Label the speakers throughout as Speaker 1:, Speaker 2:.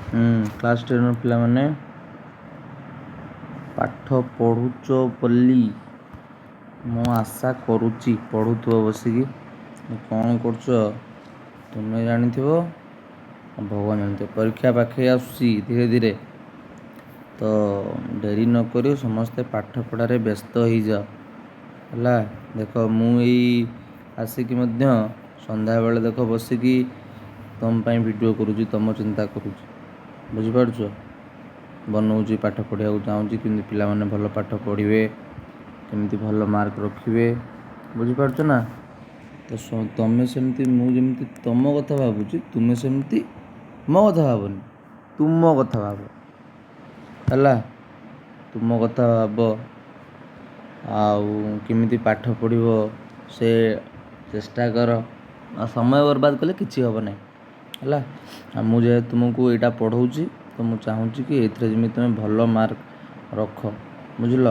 Speaker 1: Class 10ର ପିଲାମାନେ ପାଠ ପଢ଼ୁଛ ବୋଲି ମୁଁ ଆଶା କରୁଛି। ପଢ଼ୁଥିବ ବସିକି, କ'ଣ କରୁଛ ତୁମେ ଜାଣିଥିବ ଆଉ ଭଗବାନ ଜାଣିଥିବ। ପରୀକ୍ଷା ପାଖେଇ ଆସୁଛି ଧୀରେ ଧୀରେ, ତ ଡେରି ନକରି ସମସ୍ତେ ପାଠ ପଢ଼ାରେ ବ୍ୟସ୍ତ ହେଇଯାଅ, ହେଲା। ଦେଖ, ମୁଁ ଏଇ ଆସିକି ମଧ୍ୟ ସନ୍ଧ୍ୟାବେଳେ ଦେଖ ବସିକି ତୁମ ପାଇଁ ଭିଡ଼ିଓ କରୁଛି, ତୁମ ଚିନ୍ତା କରୁଛି, ବୁଝିପାରୁଛ? ବନଉଛି, ପାଠ ପଢ଼ିବାକୁ ଚାହୁଁଛି, କେମିତି ପିଲାମାନେ ଭଲ ପାଠ ପଢ଼ିବେ, କେମିତି ଭଲ ମାର୍କ ରଖିବେ, ବୁଝିପାରୁଛ ନା? ତ ତମେ ସେମିତି, ମୁଁ ଯେମିତି ତୁମ କଥା ଭାବୁଛି, ତୁମେ ସେମିତି ମୋ କଥା ଭାବନି, ତୁମ କଥା ଭାବ, ହେଲା। ତୁମ କଥା ଭାବ ଆଉ କେମିତି ପାଠ ପଢ଼ିବ ସେ ଚେଷ୍ଟା କର। ଆଉ ସମୟ ବର୍ବାଦ କଲେ କିଛି ହେବ ନାହିଁ, ହେଲା। ଆଉ ମୁଁ ଯେହେତୁ ତୁମକୁ ଏଇଟା ପଢ଼ଉଛି, ତ ମୁଁ ଚାହୁଁଛି କି ଏଇଥିରେ ଯେମିତି ତୁମେ ଭଲ ମାର୍କ ରଖ, ବୁଝିଲ?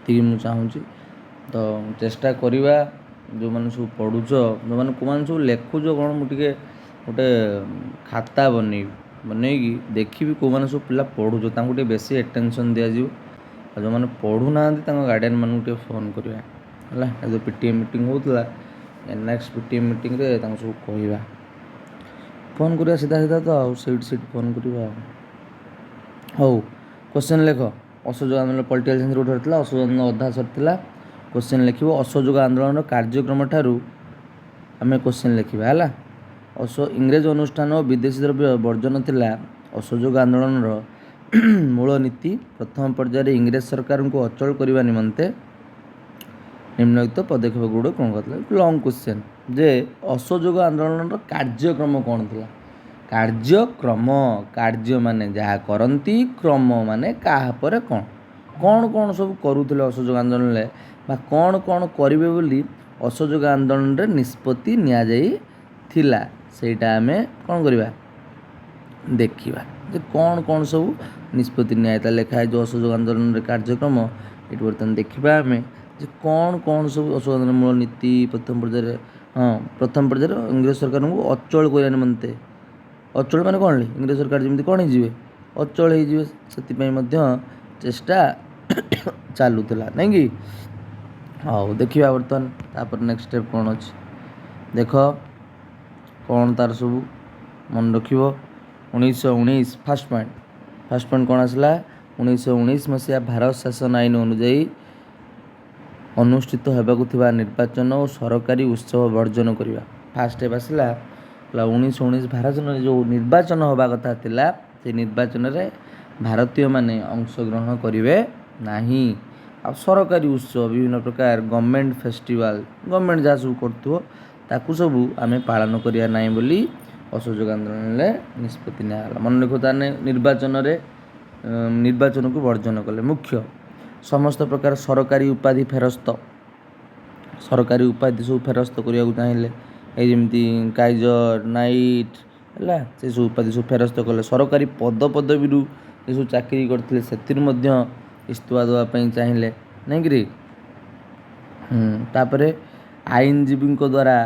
Speaker 1: ଏତିକି ମୁଁ ଚାହୁଁଛି। ତ ଚେଷ୍ଟା କରିବା। ଯେଉଁମାନେ ସବୁ ପଢ଼ୁଛ, ଯେଉଁମାନେ କେଉଁମାନେ ସବୁ ଲେଖୁଛ କ'ଣ, ମୁଁ ଟିକେ ଗୋଟେ ଖାତା ବନେଇବି, ବନେଇକି ଦେଖିବି କେଉଁମାନେ ସବୁ ପିଲା ପଢ଼ୁଛ, ତାଙ୍କୁ ଟିକେ ବେଶୀ ଆଟେନସନ୍ ଦିଆଯିବ। ଆଉ ଯେଉଁମାନେ ପଢ଼ୁନାହାନ୍ତି, ତାଙ୍କ ଗାର୍ଡ଼ିଆନ୍ ମାନଙ୍କୁ ଟିକେ ଫୋନ୍ କରିବା, ହେଲା। ଏ ଯେଉଁ ପି ଟି ଏମ୍ ମିଟିଂ ହେଉଥିଲା, ନେକ୍ସଟ ପି ଟି ଏମ୍ ମିଟିଂରେ ତାଙ୍କୁ ସବୁ କହିବା, ଫୋନ୍ କରିବା ସିଧା ସିଧା ତ ଆଉ ସେଇଠି ସେଇଠି ଫୋନ୍ କରିବା ଆଉ। ହଉ, କ୍ୱେଶ୍ଚନ୍ ଲେଖ। ଅସହଯୋଗ ଆନ୍ଦୋଳନ ପଲିଟିକାଲ୍ ସାଇନ୍ସ ଗୋଟେ ଥିଲା, ଅସହଯୋଗ ଆନ୍ଦୋଳନ ଅଧା ସରିଥିଲା। କ୍ୱେଶ୍ଚନ୍ ଲେଖିବ। ଅସହଯୋଗ ଆନ୍ଦୋଳନର କାର୍ଯ୍ୟକ୍ରମ ଠାରୁ ଆମେ କ୍ୱେଶ୍ଚନ୍ ଲେଖିବା, ହେଲା। ଇଂରେଜ ଅନୁଷ୍ଠାନ ଓ ବିଦେଶୀ ଦ୍ରବ୍ୟ ବର୍ଜନ ଥିଲା ଅସହଯୋଗ ଆନ୍ଦୋଳନର ମୂଳ ନୀତି। ପ୍ରଥମ ପର୍ଯ୍ୟାୟରେ ଇଂରେଜ ସରକାରଙ୍କୁ ଅଚଳ କରିବା ନିମନ୍ତେ ନିମ୍ନଲିଖିତ ପଦକ୍ଷେପ ଗୁଡ଼ିକ କ'ଣ କରିଥିଲା? ଲଙ୍ଗ କ୍ୱେଶ୍ଚନ୍ ଯେ ଅସହଯୋଗ ଆନ୍ଦୋଳନର କାର୍ଯ୍ୟକ୍ରମ କ'ଣ ଥିଲା? କାର୍ଯ୍ୟକ୍ରମ, କାର୍ଯ୍ୟ ମାନେ ଯାହା କରନ୍ତି, କ୍ରମ ମାନେ କାହା ପରେ କ'ଣ, କ'ଣ କ'ଣ ସବୁ କରୁଥିଲେ ଅସହଯୋଗ ଆନ୍ଦୋଳନରେ ବା କ'ଣ କ'ଣ କରିବେ ବୋଲି ଅସହଯୋଗ ଆନ୍ଦୋଳନରେ ନିଷ୍ପତ୍ତି ନିଆଯାଇଥିଲା, ସେଇଟା ଆମେ କ'ଣ କରିବା, ଦେଖିବା ଯେ କ'ଣ କ'ଣ ସବୁ ନିଷ୍ପତ୍ତି ନିଆଯାଇଥିଲା। ଲେଖା ହେଇଯିବ ଅସହଯୋଗ ଆନ୍ଦୋଳନରେ କାର୍ଯ୍ୟକ୍ରମ। ଏଠି ବର୍ତ୍ତମାନ ଦେଖିବା ଆମେ ଯେ କ'ଣ କ'ଣ ସବୁ ଅସହଯୋଗ ଆନ୍ଦୋଳନ ମୂଳ ନୀତି। ପ୍ରଥମ ପର୍ଯ୍ୟାୟରେ, ହଁ, ପ୍ରଥମ ପର୍ଯ୍ୟାୟରେ ଇଂରେଜ ସରକାରଙ୍କୁ ଅଚଳ କରିବା ନିମନ୍ତେ। ଅଚଳ ମାନେ କ'ଣ? ଇଂରେଜ ସରକାର ଯେମିତି କ'ଣ ହେଇଯିବେ, ଅଚଳ ହେଇଯିବେ, ସେଥିପାଇଁ ମଧ୍ୟ ଚେଷ୍ଟା ଚାଲୁଥିଲା, ନାଇଁ କି? ହଉ, ଦେଖିବା ବର୍ତ୍ତମାନ ତାପରେ ନେକ୍ସଟ ଷ୍ଟେପ୍ କ'ଣ ଅଛି। ଦେଖ କ'ଣ ତାର ସବୁ ମନେ ରଖିବ। 1919, ଫାର୍ଷ୍ଟ ପଏଣ୍ଟ। ଫାର୍ଷ୍ଟ ପଏଣ୍ଟ କ'ଣ ଆସିଲା? 1919 ମସିହା ଭାରତ ଶାସନ ଆଇନ ଅନୁଯାୟୀ ଅନୁଷ୍ଠିତ ହେବାକୁ ଥିବା ନିର୍ବାଚନ ଓ ସରକାରୀ ଉତ୍ସବ ବର୍ଜନ କରିବା। ଫାର୍ଷ୍ଟ ଷ୍ଟେପ୍ ଆସିଲା, ହେଲା, 1919 ଭାରତ ଯେଉଁ ନିର୍ବାଚନ ହେବା କଥା ଥିଲା, ସେ ନିର୍ବାଚନରେ ଭାରତୀୟମାନେ ଅଂଶଗ୍ରହଣ କରିବେ ନାହିଁ। ଆଉ ସରକାରୀ ଉତ୍ସବ, ବିଭିନ୍ନ ପ୍ରକାର ଗଭର୍ଣ୍ଣମେଣ୍ଟ ଫେଷ୍ଟିଭାଲ, ଗଭର୍ଣ୍ଣମେଣ୍ଟ ଯାହା ସବୁ କରୁଥିବ, ତାକୁ ସବୁ ଆମେ ପାଳନ କରିବା ନାହିଁ ବୋଲି ଅସହଯୋଗ ଆନ୍ଦୋଳନରେ ନିଷ୍ପତ୍ତି ନିଆଗଲା। ମନେ ରଖିବ ତାହେଲେ, ନିର୍ବାଚନରେ ନିର୍ବାଚନକୁ ବର୍ଜନ କଲେ ମୁଖ୍ୟ। ସମସ୍ତ ପ୍ରକାର ସରକାରୀ ଉପାଧି ଫେରସ୍ତ। ସରକାରୀ ଉପାଧି ସବୁ ଫେରସ୍ତ କରିବାକୁ ଚାହିଁଲେ, ଏଇ ଯେମିତି କାଇଜର, ନାଇଟ୍, ହେଲା, ସେସବୁ ଉପାଧି ସବୁ ଫେରସ୍ତ କଲେ। ସରକାରୀ ପଦ ପଦବୀରୁ ଏସବୁ ଚାକିରି କରିଥିଲେ, ସେଥିରୁ ମଧ୍ୟ ଇସ୍ତଫା ଦେବା ପାଇଁ ଚାହିଁଲେ, ନାଇଁକିରି? ତାପରେ ଆଇନଜୀବୀଙ୍କ ଦ୍ୱାରା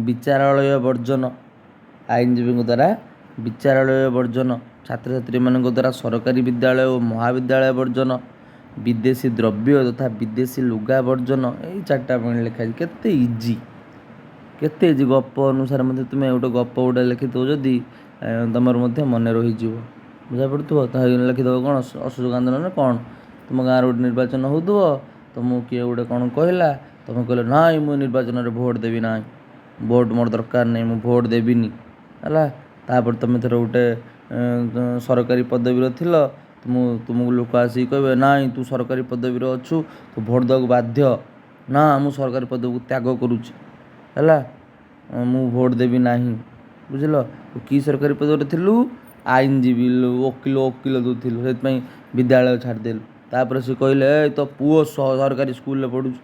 Speaker 1: ବିଚାରାଳୟ ବର୍ଜନ। ଆଇନଜୀବୀଙ୍କ ଦ୍ୱାରା ବିଚାରାଳୟ ବର୍ଜନ। ଛାତ୍ରଛାତ୍ରୀମାନଙ୍କ ଦ୍ୱାରା ସରକାରୀ ବିଦ୍ୟାଳୟ ଓ ମହାବିଦ୍ୟାଳୟ ବର୍ଜନ। ବିଦେଶୀ ଦ୍ରବ୍ୟ ତଥା ବିଦେଶୀ ଲୁଗା ବର୍ଜନ। ଏଇ ଚାରିଟା ପଏଣ୍ଟ ଲେଖା ହେଇଛି। କେତେ ଇଜି, କେତେ ଇଜି! ଗପ ଅନୁସାରେ ମଧ୍ୟ ତୁମେ ଗୋଟେ ଗପ ଗୋଟେ ଲେଖିଥିବ ଯଦି, ତୁମର ମଧ୍ୟ ମନେ ରହିଯିବ, ବୁଝା ପଡ଼ୁଥିବ? ତାହେଲେ ଲେଖିଦେବ କ'ଣ ଅସହଯୋଗ ଆନ୍ଦୋଳନରେ କ'ଣ, ତୁମ ଗାଁରେ ଗୋଟେ ନିର୍ବାଚନ ହେଉଥିବ, ତୁମକୁ କିଏ ଗୋଟେ କ'ଣ କହିଲା, ତୁମେ କହିଲ, ନାଇଁ, ମୁଁ ନିର୍ବାଚନରେ ଭୋଟ ଦେବି ନାହିଁ, ଭୋଟ ମୋର ଦରକାର ନାହିଁ, ମୁଁ ଭୋଟ ଦେବିନି, ହେଲା। ତାପରେ ତୁମେ ଥରେ ଗୋଟେ ସରକାରୀ ପଦବୀର ଥିଲ, ମୁଁ ତୁମକୁ ଲୋକ ଆସିକି କହିବେ, ନାଇଁ, ତୁ ସରକାରୀ ପଦବୀରେ ଅଛୁ, ତୁ ଭୋଟ ଦେବାକୁ ବାଧ୍ୟ। ନା, ମୁଁ ସରକାରୀ ପଦବୀକୁ ତ୍ୟାଗ କରୁଛି, ହେଲା, ମୁଁ ଭୋଟ ଦେବି ନାହିଁ, ବୁଝିଲ? କି ସରକାରୀ ପଦବୀରେ ଥିଲୁ? ଆଇନଜୀବୀ, ଓକିଲ। ଓକିଲ ତୁ ଥିଲୁ, ସେଥିପାଇଁ ବିଦ୍ୟାଳୟ ଛାଡ଼ିଦେଲୁ। ତାପରେ ସେ କହିଲେ, ଏ ତୋ ପୁଅ ସରକାରୀ ସ୍କୁଲରେ ପଢ଼ୁଛି।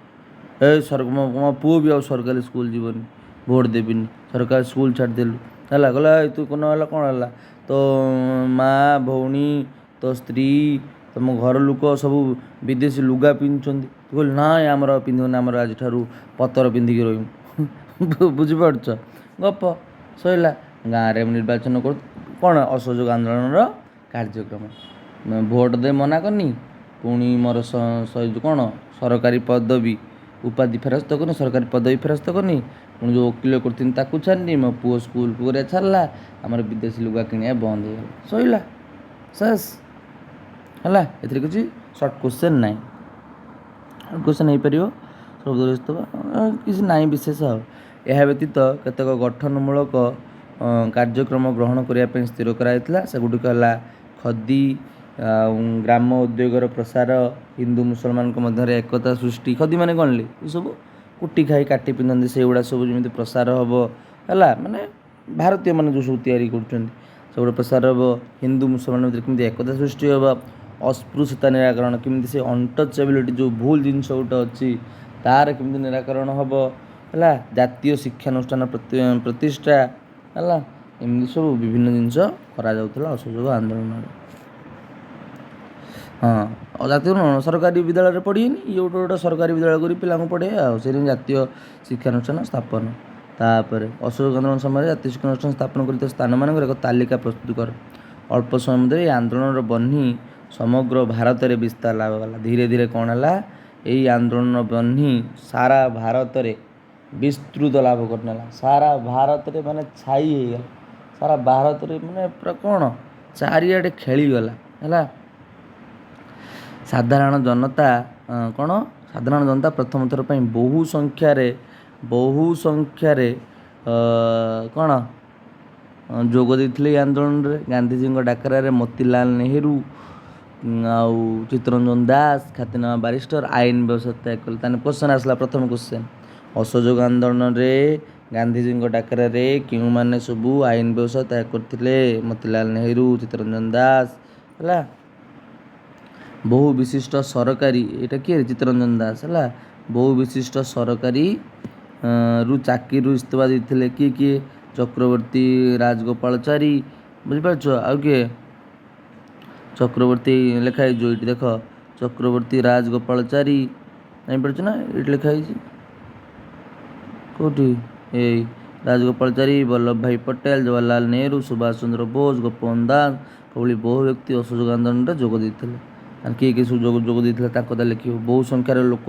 Speaker 1: ଏ ମୋ ପୁଅ ବି ଆଉ ସରକାରୀ ସ୍କୁଲ ଯିବନି, ଭୋଟ ଦେବିନି, ସରକାରୀ ସ୍କୁଲ ଛାଡ଼ିଦେଲୁ, ହେଲା। କହିଲା, ଏ ତୁ ନହେଲା କ'ଣ ହେଲା? ତୋ ମା, ଭଉଣୀ, ତୋ ସ୍ତ୍ରୀ, ତମ ଘର ଲୋକ ସବୁ ବିଦେଶୀ ଲୁଗା ପିନ୍ଧୁଛନ୍ତି। ତୁ କହିଲୁ, ନାଇଁ, ଆମର ଆଉ ପିନ୍ଧିବନି, ଆମର ଆଜିଠାରୁ ପତର ପିନ୍ଧିକି ରହିବୁ। ବୁଝିପାରୁଛ? ଗପ ସରିଲା। ଗାଁରେ ନିର୍ବାଚନ କରୁ କ'ଣ କ'ଣ ଅସହଯୋଗ ଆନ୍ଦୋଳନର କାର୍ଯ୍ୟକ୍ରମ। ଭୋଟ ଦେ ମନା କରିନି, ପୁଣି ମୋର କ'ଣ ସରକାରୀ ପଦବୀ ଉପାଧି ଫେରସ୍ତ କରିନି, ସରକାରୀ ପଦବୀ ଫେରସ୍ତ କରିନି, ପୁଣି ଯେଉଁ ଓକିଲ କରୁଥିଲି ତାକୁ ଛାଡ଼ିନି, ମୋ ପୁଅ ସ୍କୁଲକୁ କରିବା ଛାଡ଼ିଲା, ଆମର ବିଦେଶୀ ଲୁଗା କିଣିବା ବନ୍ଦ ହେଇଗଲା, ସଇଲା, ଶେଷ ହେଲା। ଏଥିରେ କିଛି ସର୍ଟ କ୍ୱେଶ୍ଚନ୍ ନାହିଁ, କ୍ୱେଶ୍ଚନ୍ ହେଇପାରିବ ସବୁ କିଛି ନାହିଁ ବିଶେଷ। ଆଉ ଏହା ବ୍ୟତୀତ କେତେକ ଗଠନମୂଳକ କାର୍ଯ୍ୟକ୍ରମ ଗ୍ରହଣ କରିବା ପାଇଁ ସ୍ଥିର କରାଯାଇଥିଲା। ସେଗୁଡ଼ିକ ହେଲା ଖଦି ଆଉ ଗ୍ରାମ ଉଦ୍ୟୋଗର ପ୍ରସାର, ହିନ୍ଦୁ ମୁସଲମାନଙ୍କ ମଧ୍ୟରେ ଏକତା ସୃଷ୍ଟି। ଖଦି ମାନେ କ'ଣ ଏସବୁ କୁଟି ଖାଇ କାଟି ପିନ୍ଧନ୍ତି, ସେଇଗୁଡ଼ା ସବୁ ଯେମିତି ପ୍ରସାର ହେବ ହେଲା, ମାନେ ଭାରତୀୟମାନେ ଯେଉଁ ସବୁ ତିଆରି କରୁଛନ୍ତି ସେଗୁଡ଼ା ପ୍ରସାର ହେବ। ହିନ୍ଦୁ ମୁସଲମାନ ଭିତରେ କେମିତି ଏକତା ସୃଷ୍ଟି ହେବ, ଅସ୍ପୃଶ୍ୟତା ନିରାକରଣ, କେମିତି ସେ ଅନଟଚେବିଲିଟି ଯେଉଁ ଭୁଲ ଜିନିଷ ଗୋଟେ ଅଛି ତାର କେମିତି ନିରାକରଣ ହେବ ହେଲା, ଜାତୀୟ ଶିକ୍ଷାନୁଷ୍ଠାନ ପ୍ରତିଷ୍ଠା ହେଲା, ଏମିତି ସବୁ ବିଭିନ୍ନ ଜିନିଷ କରାଯାଉଥିଲା ଅସହଯୋଗ ଆନ୍ଦୋଳନରେ। ହଁ, ଜାତୀୟ ସରକାରୀ ବିଦ୍ୟାଳୟରେ ପଢ଼ିବେନି, ଇଏ ଗୋଟେ ଗୋଟେ ସରକାରୀ ବିଦ୍ୟାଳୟ କରି ପିଲାଙ୍କୁ ପଢ଼େଇବା, ଆଉ ସେଇଥିପାଇଁ ଜାତୀୟ ଶିକ୍ଷାନୁଷ୍ଠାନ ସ୍ଥାପନ। ତାପରେ ଅସହଯୋଗ ଆନ୍ଦୋଳନ ସମୟରେ ଜାତୀୟ ଶିକ୍ଷାନୁଷ୍ଠାନ ସ୍ଥାପନ କରିଥିବା ସ୍ଥାନମାନଙ୍କର ଏକ ତାଲିକା ପ୍ରସ୍ତୁତ କର। ଅଳ୍ପ ସମୟ ମଧ୍ୟରେ ଏହି ଆନ୍ଦୋଳନର ବହ୍ନି ସମଗ୍ର ଭାରତରେ ବିସ୍ତାର ଲାଭ କଲା। ଧୀରେ ଧୀରେ କ'ଣ ହେଲା, ଏହି ଆନ୍ଦୋଳନର ବହ୍ନି ସାରା ଭାରତରେ ବିସ୍ତୃତ ଲାଭ କରିନେଲା। ସାରା ଭାରତରେ ମାନେ ଛାଇ ହେଇଗଲା, ସାରା ଭାରତରେ ମାନେ ପୁରା କ'ଣ ଚାରିଆଡ଼େ ଖେଳିଗଲା ହେଲା। ସାଧାରଣ ଜନତା କ'ଣ, ସାଧାରଣ ଜନତା ପ୍ରଥମ ଥର ପାଇଁ ବହୁ ସଂଖ୍ୟାରେ କ'ଣ ଯୋଗ ଦେଇଥିଲେ ଏହି ଆନ୍ଦୋଳନରେ। ଗାନ୍ଧିଜୀଙ୍କ ଡାକରାରେ ମୋତିଲାଲ ନେହେରୁ ଆଉ ଚିତ୍ତରଞ୍ଜନ ଦାସ, ଖ୍ୟାତିନାମା ବାରିଷ୍ଟର ଆଇନ ବ୍ୟବସାୟ ତ୍ୟାଗ କଲେ। ତାହେଲେ କ୍ୱେଶ୍ଚନ୍ ଆସିଲା, ପ୍ରଥମ କ୍ୱେଶ୍ଚନ୍, ଅସହଯୋଗ ଆନ୍ଦୋଳନରେ ଗାନ୍ଧିଜୀଙ୍କ ଡାକରାରେ କେଉଁମାନେ ସବୁ ଆଇନ ବ୍ୟବସାୟ ତ୍ୟାଗ କରିଥିଲେ? ମୋତିଲାଲ ନେହେରୁ, ଚିତ୍ତରଞ୍ଜନ ଦାସ ହେଲା। ବହୁ ବିଶିଷ୍ଟ ସରକାରୀ, ଏଇଟା କିଏ? ଚିତ୍ତରଞ୍ଜନ ଦାସ ହେଲା। ବହୁ ବିଶିଷ୍ଟ ସରକାରୀ ରୁ ଚାକିରିରୁ ଇସ୍ତଫା ଦେଇଥିଲେ କିଏ କିଏ? ଚକ୍ରବର୍ତ୍ତୀ ରାଜଗୋପାଳଚାରୀ, ବୁଝିପାରୁଛ? ଆଉ କିଏ? ଚକ୍ରବର୍ତ୍ତୀ ଲେଖା ହେଇଛି ଯେଉଁ ଏଇଠି ଦେଖ, ଚକ୍ରବର୍ତ୍ତୀ ରାଜଗୋପାଳଚାରୀ, ଜାଣିପାରୁଛ ନା? ଏଇଠି ଲେଖା ହେଇଛି କେଉଁଠି? ଏଇ ରାଜଗୋପାଳଚାରୀ, ବଲ୍ଲଭ ଭାଇ ପଟେଲ, ଜବାହରଲାଲ ନେହେରୁ, ସୁଭାଷ ଚନ୍ଦ୍ର ବୋଷ, ଗୋପବନ୍ଧୁ ଦାସ ଭଳି ବହୁ ବ୍ୟକ୍ତି ଅସହଯୋଗ ଆନ୍ଦୋଳନରେ ଯୋଗ ଦେଇଥିଲେ। କିଏ କିଏ ସବୁ ଯୋଗ ଦେଇଥିଲେ ତାଙ୍କ କଥା ଲେଖିବ। ବହୁ ସଂଖ୍ୟାରେ ଲୋକ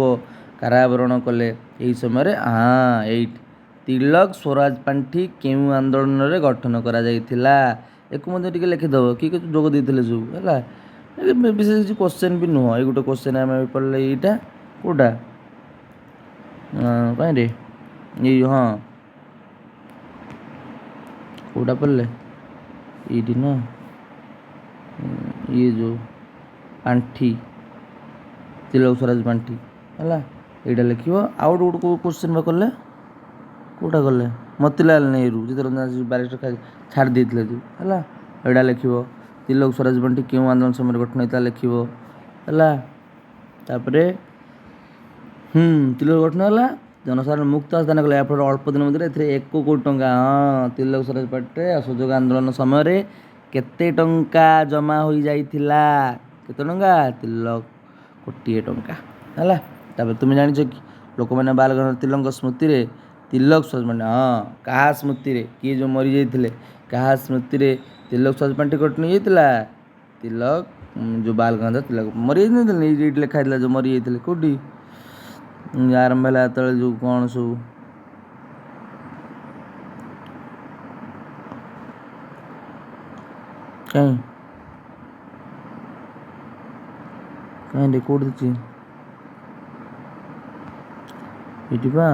Speaker 1: କାରାବରଣ କଲେ ଏହି ସମୟରେ। ହଁ, ଏଇଠି ତିଲକ ସ୍ୱରାଜ ପାଣ୍ଠି କେଉଁ ଆନ୍ଦୋଳନରେ ଗଠନ କରାଯାଇଥିଲା? ଏକୁ ମଧ୍ୟ ଟିକେ ଲେଖିଦେବ, କିଏ କିଏ ଯୋଗ ଦେଇଥିଲେ ସବୁ ହେଲା। ବିଶେଷ କିଛି କ୍ୱେଶ୍ଚନ୍ ବି ନୁହଁ, ଏଇ ଗୋଟେ କ୍ୱେଶ୍ଚନ୍ ଆମେ ପଢ଼ିଲେ। ଏଇଟା କେଉଁଟା କାହିଁରେ ଏଇ, ହଁ କେଉଁଟା ପଢ଼ିଲେ ଏଇଠି ନା, ଇଏ ଯେଉଁ ପାଣ୍ଠି, ତିଲକ ସ୍ୱରାଜ ପାଣ୍ଠି ହେଲା, ଏଇଟା ଲେଖିବ। ଆଉ ଗୋଟେ ଗୋଟେ କେଉଁ କ୍ୱେଶ୍ଚନ୍ ବା କଲେ, କେଉଁଟା କଲେ? ମୋତିଲାଲ ନେହେରୁ, ଚିତ୍ତରଞ୍ଜନ ଦାସ ବାରିଷ୍ଟର ଛାଡ଼ି ଦେଇଥିଲେ ଯେଉଁ ହେଲା, ଏଇଟା ଲେଖିବ। ତିଲକ ସ୍ୱରାଜ ପାଣ୍ଠି କେଉଁ ଆନ୍ଦୋଳନ ସମୟରେ ଗଠନ ହେଇଥିଲା ଲେଖିବ ହେଲା। ତାପରେ ତିଲକ ଗଠନ ହେଲା, ଜନସାଧାରଣ ମୁକ୍ତ ଦାନ କଲେ, ଏହାଫଳରେ ଅଳ୍ପ ଦିନ ମଧ୍ୟରେ ଏଥିରେ 1 କୋଟି ଟଙ୍କା। ହଁ, ତିଲକ ସ୍ୱରାଜ ପାଣ୍ଠିରେ ଅସହଯୋଗ ଆନ୍ଦୋଳନ ସମୟରେ କେତେ ଟଙ୍କା ଜମା ହୋଇଯାଇଥିଲା? କେତେ ଟଙ୍କା? ତିଲକ କୋଟିଏ ଟଙ୍କା ହେଲା। ତାପରେ ତୁମେ ଜାଣିଛ କି ଲୋକମାନେ ବାଲଗଙ୍ଗାଧର ତିଲକଙ୍କ ସ୍ମୃତିରେ ତିଲକ ସ୍ୱରାଜ ପାଣ୍ଠି, ହଁ କାହା ସ୍ମୃତିରେ, କିଏ ଯେଉଁ ମରିଯାଇଥିଲେ କାହା ସ୍ମୃତିରେ ତିଲକ ସ୍ୱରାଜ ପାଣ୍ଠି ଗଠନ ହେଇଯାଇଥିଲା? ତିଲକ ଯେଉଁ ବାଲଗଙ୍ଗାଧର ତିଲକ ମରିଯାଇଥିଲେ, ଏଇଠି ଲେଖା ହେଇଥିଲା ଯେଉଁ ମରିଯାଇଥିଲେ କେଉଁଠି ଆରମ୍ଭ ହେଲା ଯେତେବେଳେ ଯେଉଁ କ'ଣ ସବୁ କାହିଁ କାହିଁ କେଉଁଠି ଦେଇଛି ଏଇଠି ବା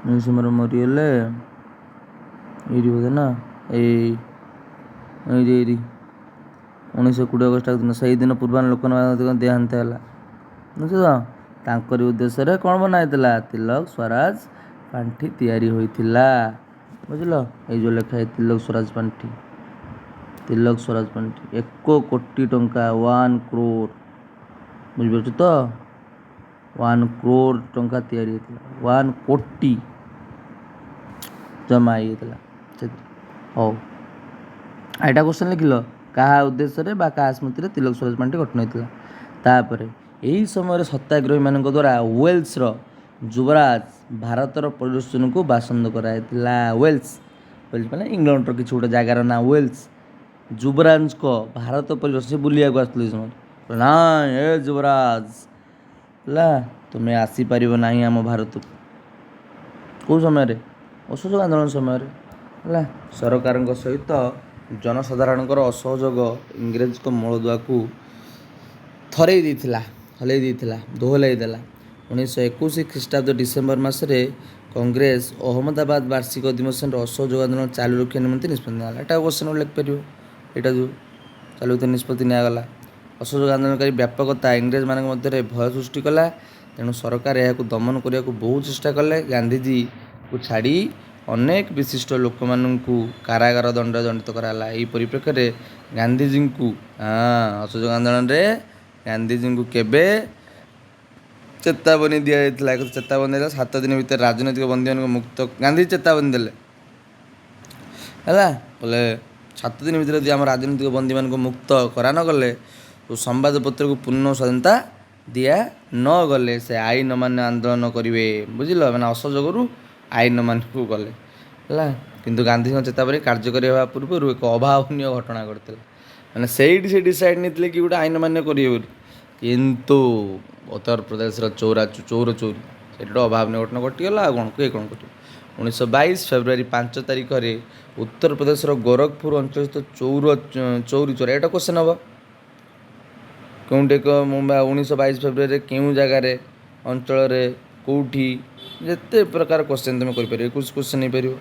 Speaker 1: ଏଇ ସମୟରେ ମରିଗଲେ ଏଇଠି ବୋଧେ ନା, ଏଇ ଏଇଠି ଏଇଠି 1920 ଅଗଷ୍ଟ ଦିନ, ସେଇଦିନ ପୂର୍ବାହ୍ନ ଲୋକନାଥଙ୍କ ଦେହାନ୍ତ ହେଲା, ବୁଝିଲ? ତାଙ୍କରି ଉଦ୍ଦେଶ୍ୟରେ କ'ଣ ବନା ହେଇଥିଲା? ତିଲକ ସ୍ୱରାଜ ପାଣ୍ଠି ତିଆରି ହୋଇଥିଲା, ବୁଝିଲ? ଏଇ ଯେଉଁ ଲେଖା ହେଇଛି ତିଲକ ସ୍ୱରାଜ ପାଣ୍ଠି, ତିଲକ ସ୍ୱରାଜ ପାଣ୍ଠି 1 କୋଟି ଟଙ୍କା, 1 କ୍ରୋର, ବୁଝିପାରୁଛୁ ତ? 1 କ୍ରୋର ଟଙ୍କା ତିଆରି ହେଇଥିଲା, 1 କୋଟି ଜମା ହେଇଯାଇଥିଲା ସେଥିରେ। ହଉ, ଏଇଟା କ୍ୱେଶ୍ଚନ୍ ଲେଖିଲ, କାହା ଉଦ୍ଦେଶ୍ୟରେ ବା କାହା ସ୍ମୃତିରେ ତିଲକ ସ୍ୱରାଜ ପାଣ୍ଠି ଗଠନ ହେଇଥିଲା। ତାପରେ ଏହି ସମୟରେ ସତ୍ୟାଗ୍ରହୀମାନଙ୍କ ଦ୍ୱାରା ୱେଲ୍ସର ଯୁବରାଜ ଭାରତର ପରିଦର୍ଶନକୁ ବାସନ୍ଦ କରାଯାଇଥିଲା। ୱେଲ୍ସ ୱେଲ୍ସ ମାନେ ଇଂଲଣ୍ଡର କିଛି ଗୋଟେ ଜାଗାର ନାଁ ୱେଲ୍ସ। ଯୁବରାଜଙ୍କ ଭାରତ ପରିଦର୍ଶନ, ସେ ବୁଲିବାକୁ ଆସୁଥିଲେ ସେ ସମୟରେ। ନା ଏ ଯୁବରାଜ, ହେଲା ତୁମେ ଆସିପାରିବ ନାହିଁ ଆମ ଭାରତକୁ। କେଉଁ ସମୟରେ? ଅସହଯୋଗ ଆନ୍ଦୋଳନ ସମୟରେ। ହେଲା, ସରକାରଙ୍କ ସହିତ ଜନସାଧାରଣଙ୍କର ଅସହଯୋଗ ଇଂରେଜଙ୍କ ମୂଳଦୁଆକୁ ଥରେଇ ଦେଇଥିଲା, ହଲେଇ ଦେଇଥିଲା, ଦୋହଲାଇ ଦେଲା। 1921 ଖ୍ରୀଷ୍ଟାବ୍ଦ ଡିସେମ୍ବର ମାସରେ କଂଗ୍ରେସ ଅହମ୍ମଦାବାଦ ବାର୍ଷିକ ଅଧିବେଶନରେ ଅସହଯୋଗ ଆନ୍ଦୋଳନ ଚାଲୁ ରଖିବା ନିମନ୍ତେ ନିଷ୍ପତ୍ତି ନିଆଗଲା। ଏଇଟା କ୍ୱେଶ୍ଚନ୍ ଗୋଟେ ଲେଖିପାରିବ। ଏଇଟା ଯେଉଁ ଚାଲୁ ନିଷ୍ପତ୍ତି ନିଆଗଲା, ଅସହଯୋଗ ଆନ୍ଦୋଳନକାରୀ ବ୍ୟାପକତା ଇଂରେଜମାନଙ୍କ ମଧ୍ୟରେ ଭୟ ସୃଷ୍ଟି କଲା। ତେଣୁ ସରକାର ଏହାକୁ ଦମନ କରିବାକୁ ବହୁ ଚେଷ୍ଟା କଲେ। ଗାନ୍ଧିଜୀକୁ ଛାଡ଼ି ଅନେକ ବିଶିଷ୍ଟ ଲୋକମାନଙ୍କୁ କାରାଗାର ଦଣ୍ଡ ଦଣ୍ଡିତ କରାଗଲା। ଏହି ପରିପ୍ରେକ୍ଷୀରେ ଗାନ୍ଧିଜୀଙ୍କୁ, ଅସହଯୋଗ ଆନ୍ଦୋଳନରେ ଗାନ୍ଧିଜୀଙ୍କୁ କେବେ ଚେତାବନୀ ଦିଆଯାଇଥିଲା? ଏକ ଚେତାବନୀ ଦିଆଯାଇଥିଲା, 7 ଦିନ ଭିତରେ ରାଜନୈତିକ ବନ୍ଦୀମାନଙ୍କୁ ମୁକ୍ତ। ଗାନ୍ଧୀଜୀ ଚେତାବନୀ ଦେଲେ, ହେଲା, ବୋଲେ 7 ଦିନ ଭିତରେ ଯଦି ଆମ ରାଜନୈତିକ ବନ୍ଦୀମାନଙ୍କୁ ମୁକ୍ତ କରା ନଗଲେ, ସମ୍ବାଦପତ୍ରକୁ ପୂର୍ଣ୍ଣ ସ୍ୱାଧୀନତା ଦିଆ ନ ଗଲେ, ସେ ଆଇନ ଅମାନ୍ୟ ଆନ୍ଦୋଳନ କରିବେ। ବୁଝିଲ? ମାନେ ଅସହଯୋଗରୁ ଆଇନ ଅମାନ୍ୟକୁ ଗଲେ। ହେଲା, କିନ୍ତୁ ଗାନ୍ଧୀଙ୍କ ଚେତାବନୀ କାର୍ଯ୍ୟକାରୀ ହେବା ପୂର୍ବରୁ ଏକ ଅଭାବନୀୟ ଘଟଣା ଘଟିଥିଲା। ମାନେ ସେଇଠି ସେ ଡିସାଇଡ଼ ନେଇଥିଲେ କି ଗୋଟେ ଆଇନ ଅମାନ୍ୟ କରିବେ ବୋଲି, କିନ୍ତୁ ଉତ୍ତରପ୍ରଦେଶର ଚୌରା ଚୌର ଚୌରି ସେଇଠି ଗୋଟେ ଅଭାବନୀୟ ଘଟଣା ଘଟିଗଲା। ଆଉ କ'ଣ, କିଏ କ'ଣ କରିବ? 1922 ଫେବୃଆରୀ 5 ତାରିଖରେ ଉତ୍ତରପ୍ରଦେଶର ଗୋରଖପୁର ଅଞ୍ଚଳସ୍ଥ ଚୌରି ଚୋରା, ଏଇଟା କ୍ୱେଶ୍ଚନ୍ ହେବ। କେଉଁଠି ଏକ 1922 ଫେବୃଆରୀରେ କେଉଁ ଜାଗାରେ, ଅଞ୍ଚଳରେ, କେଉଁଠି, ଯେତେ ପ୍ରକାର କ୍ୱେଶ୍ଚନ୍ ତୁମେ କରିପାରିବ। 21 କ୍ୱେଶ୍ଚନ୍ ହେଇପାରିବ।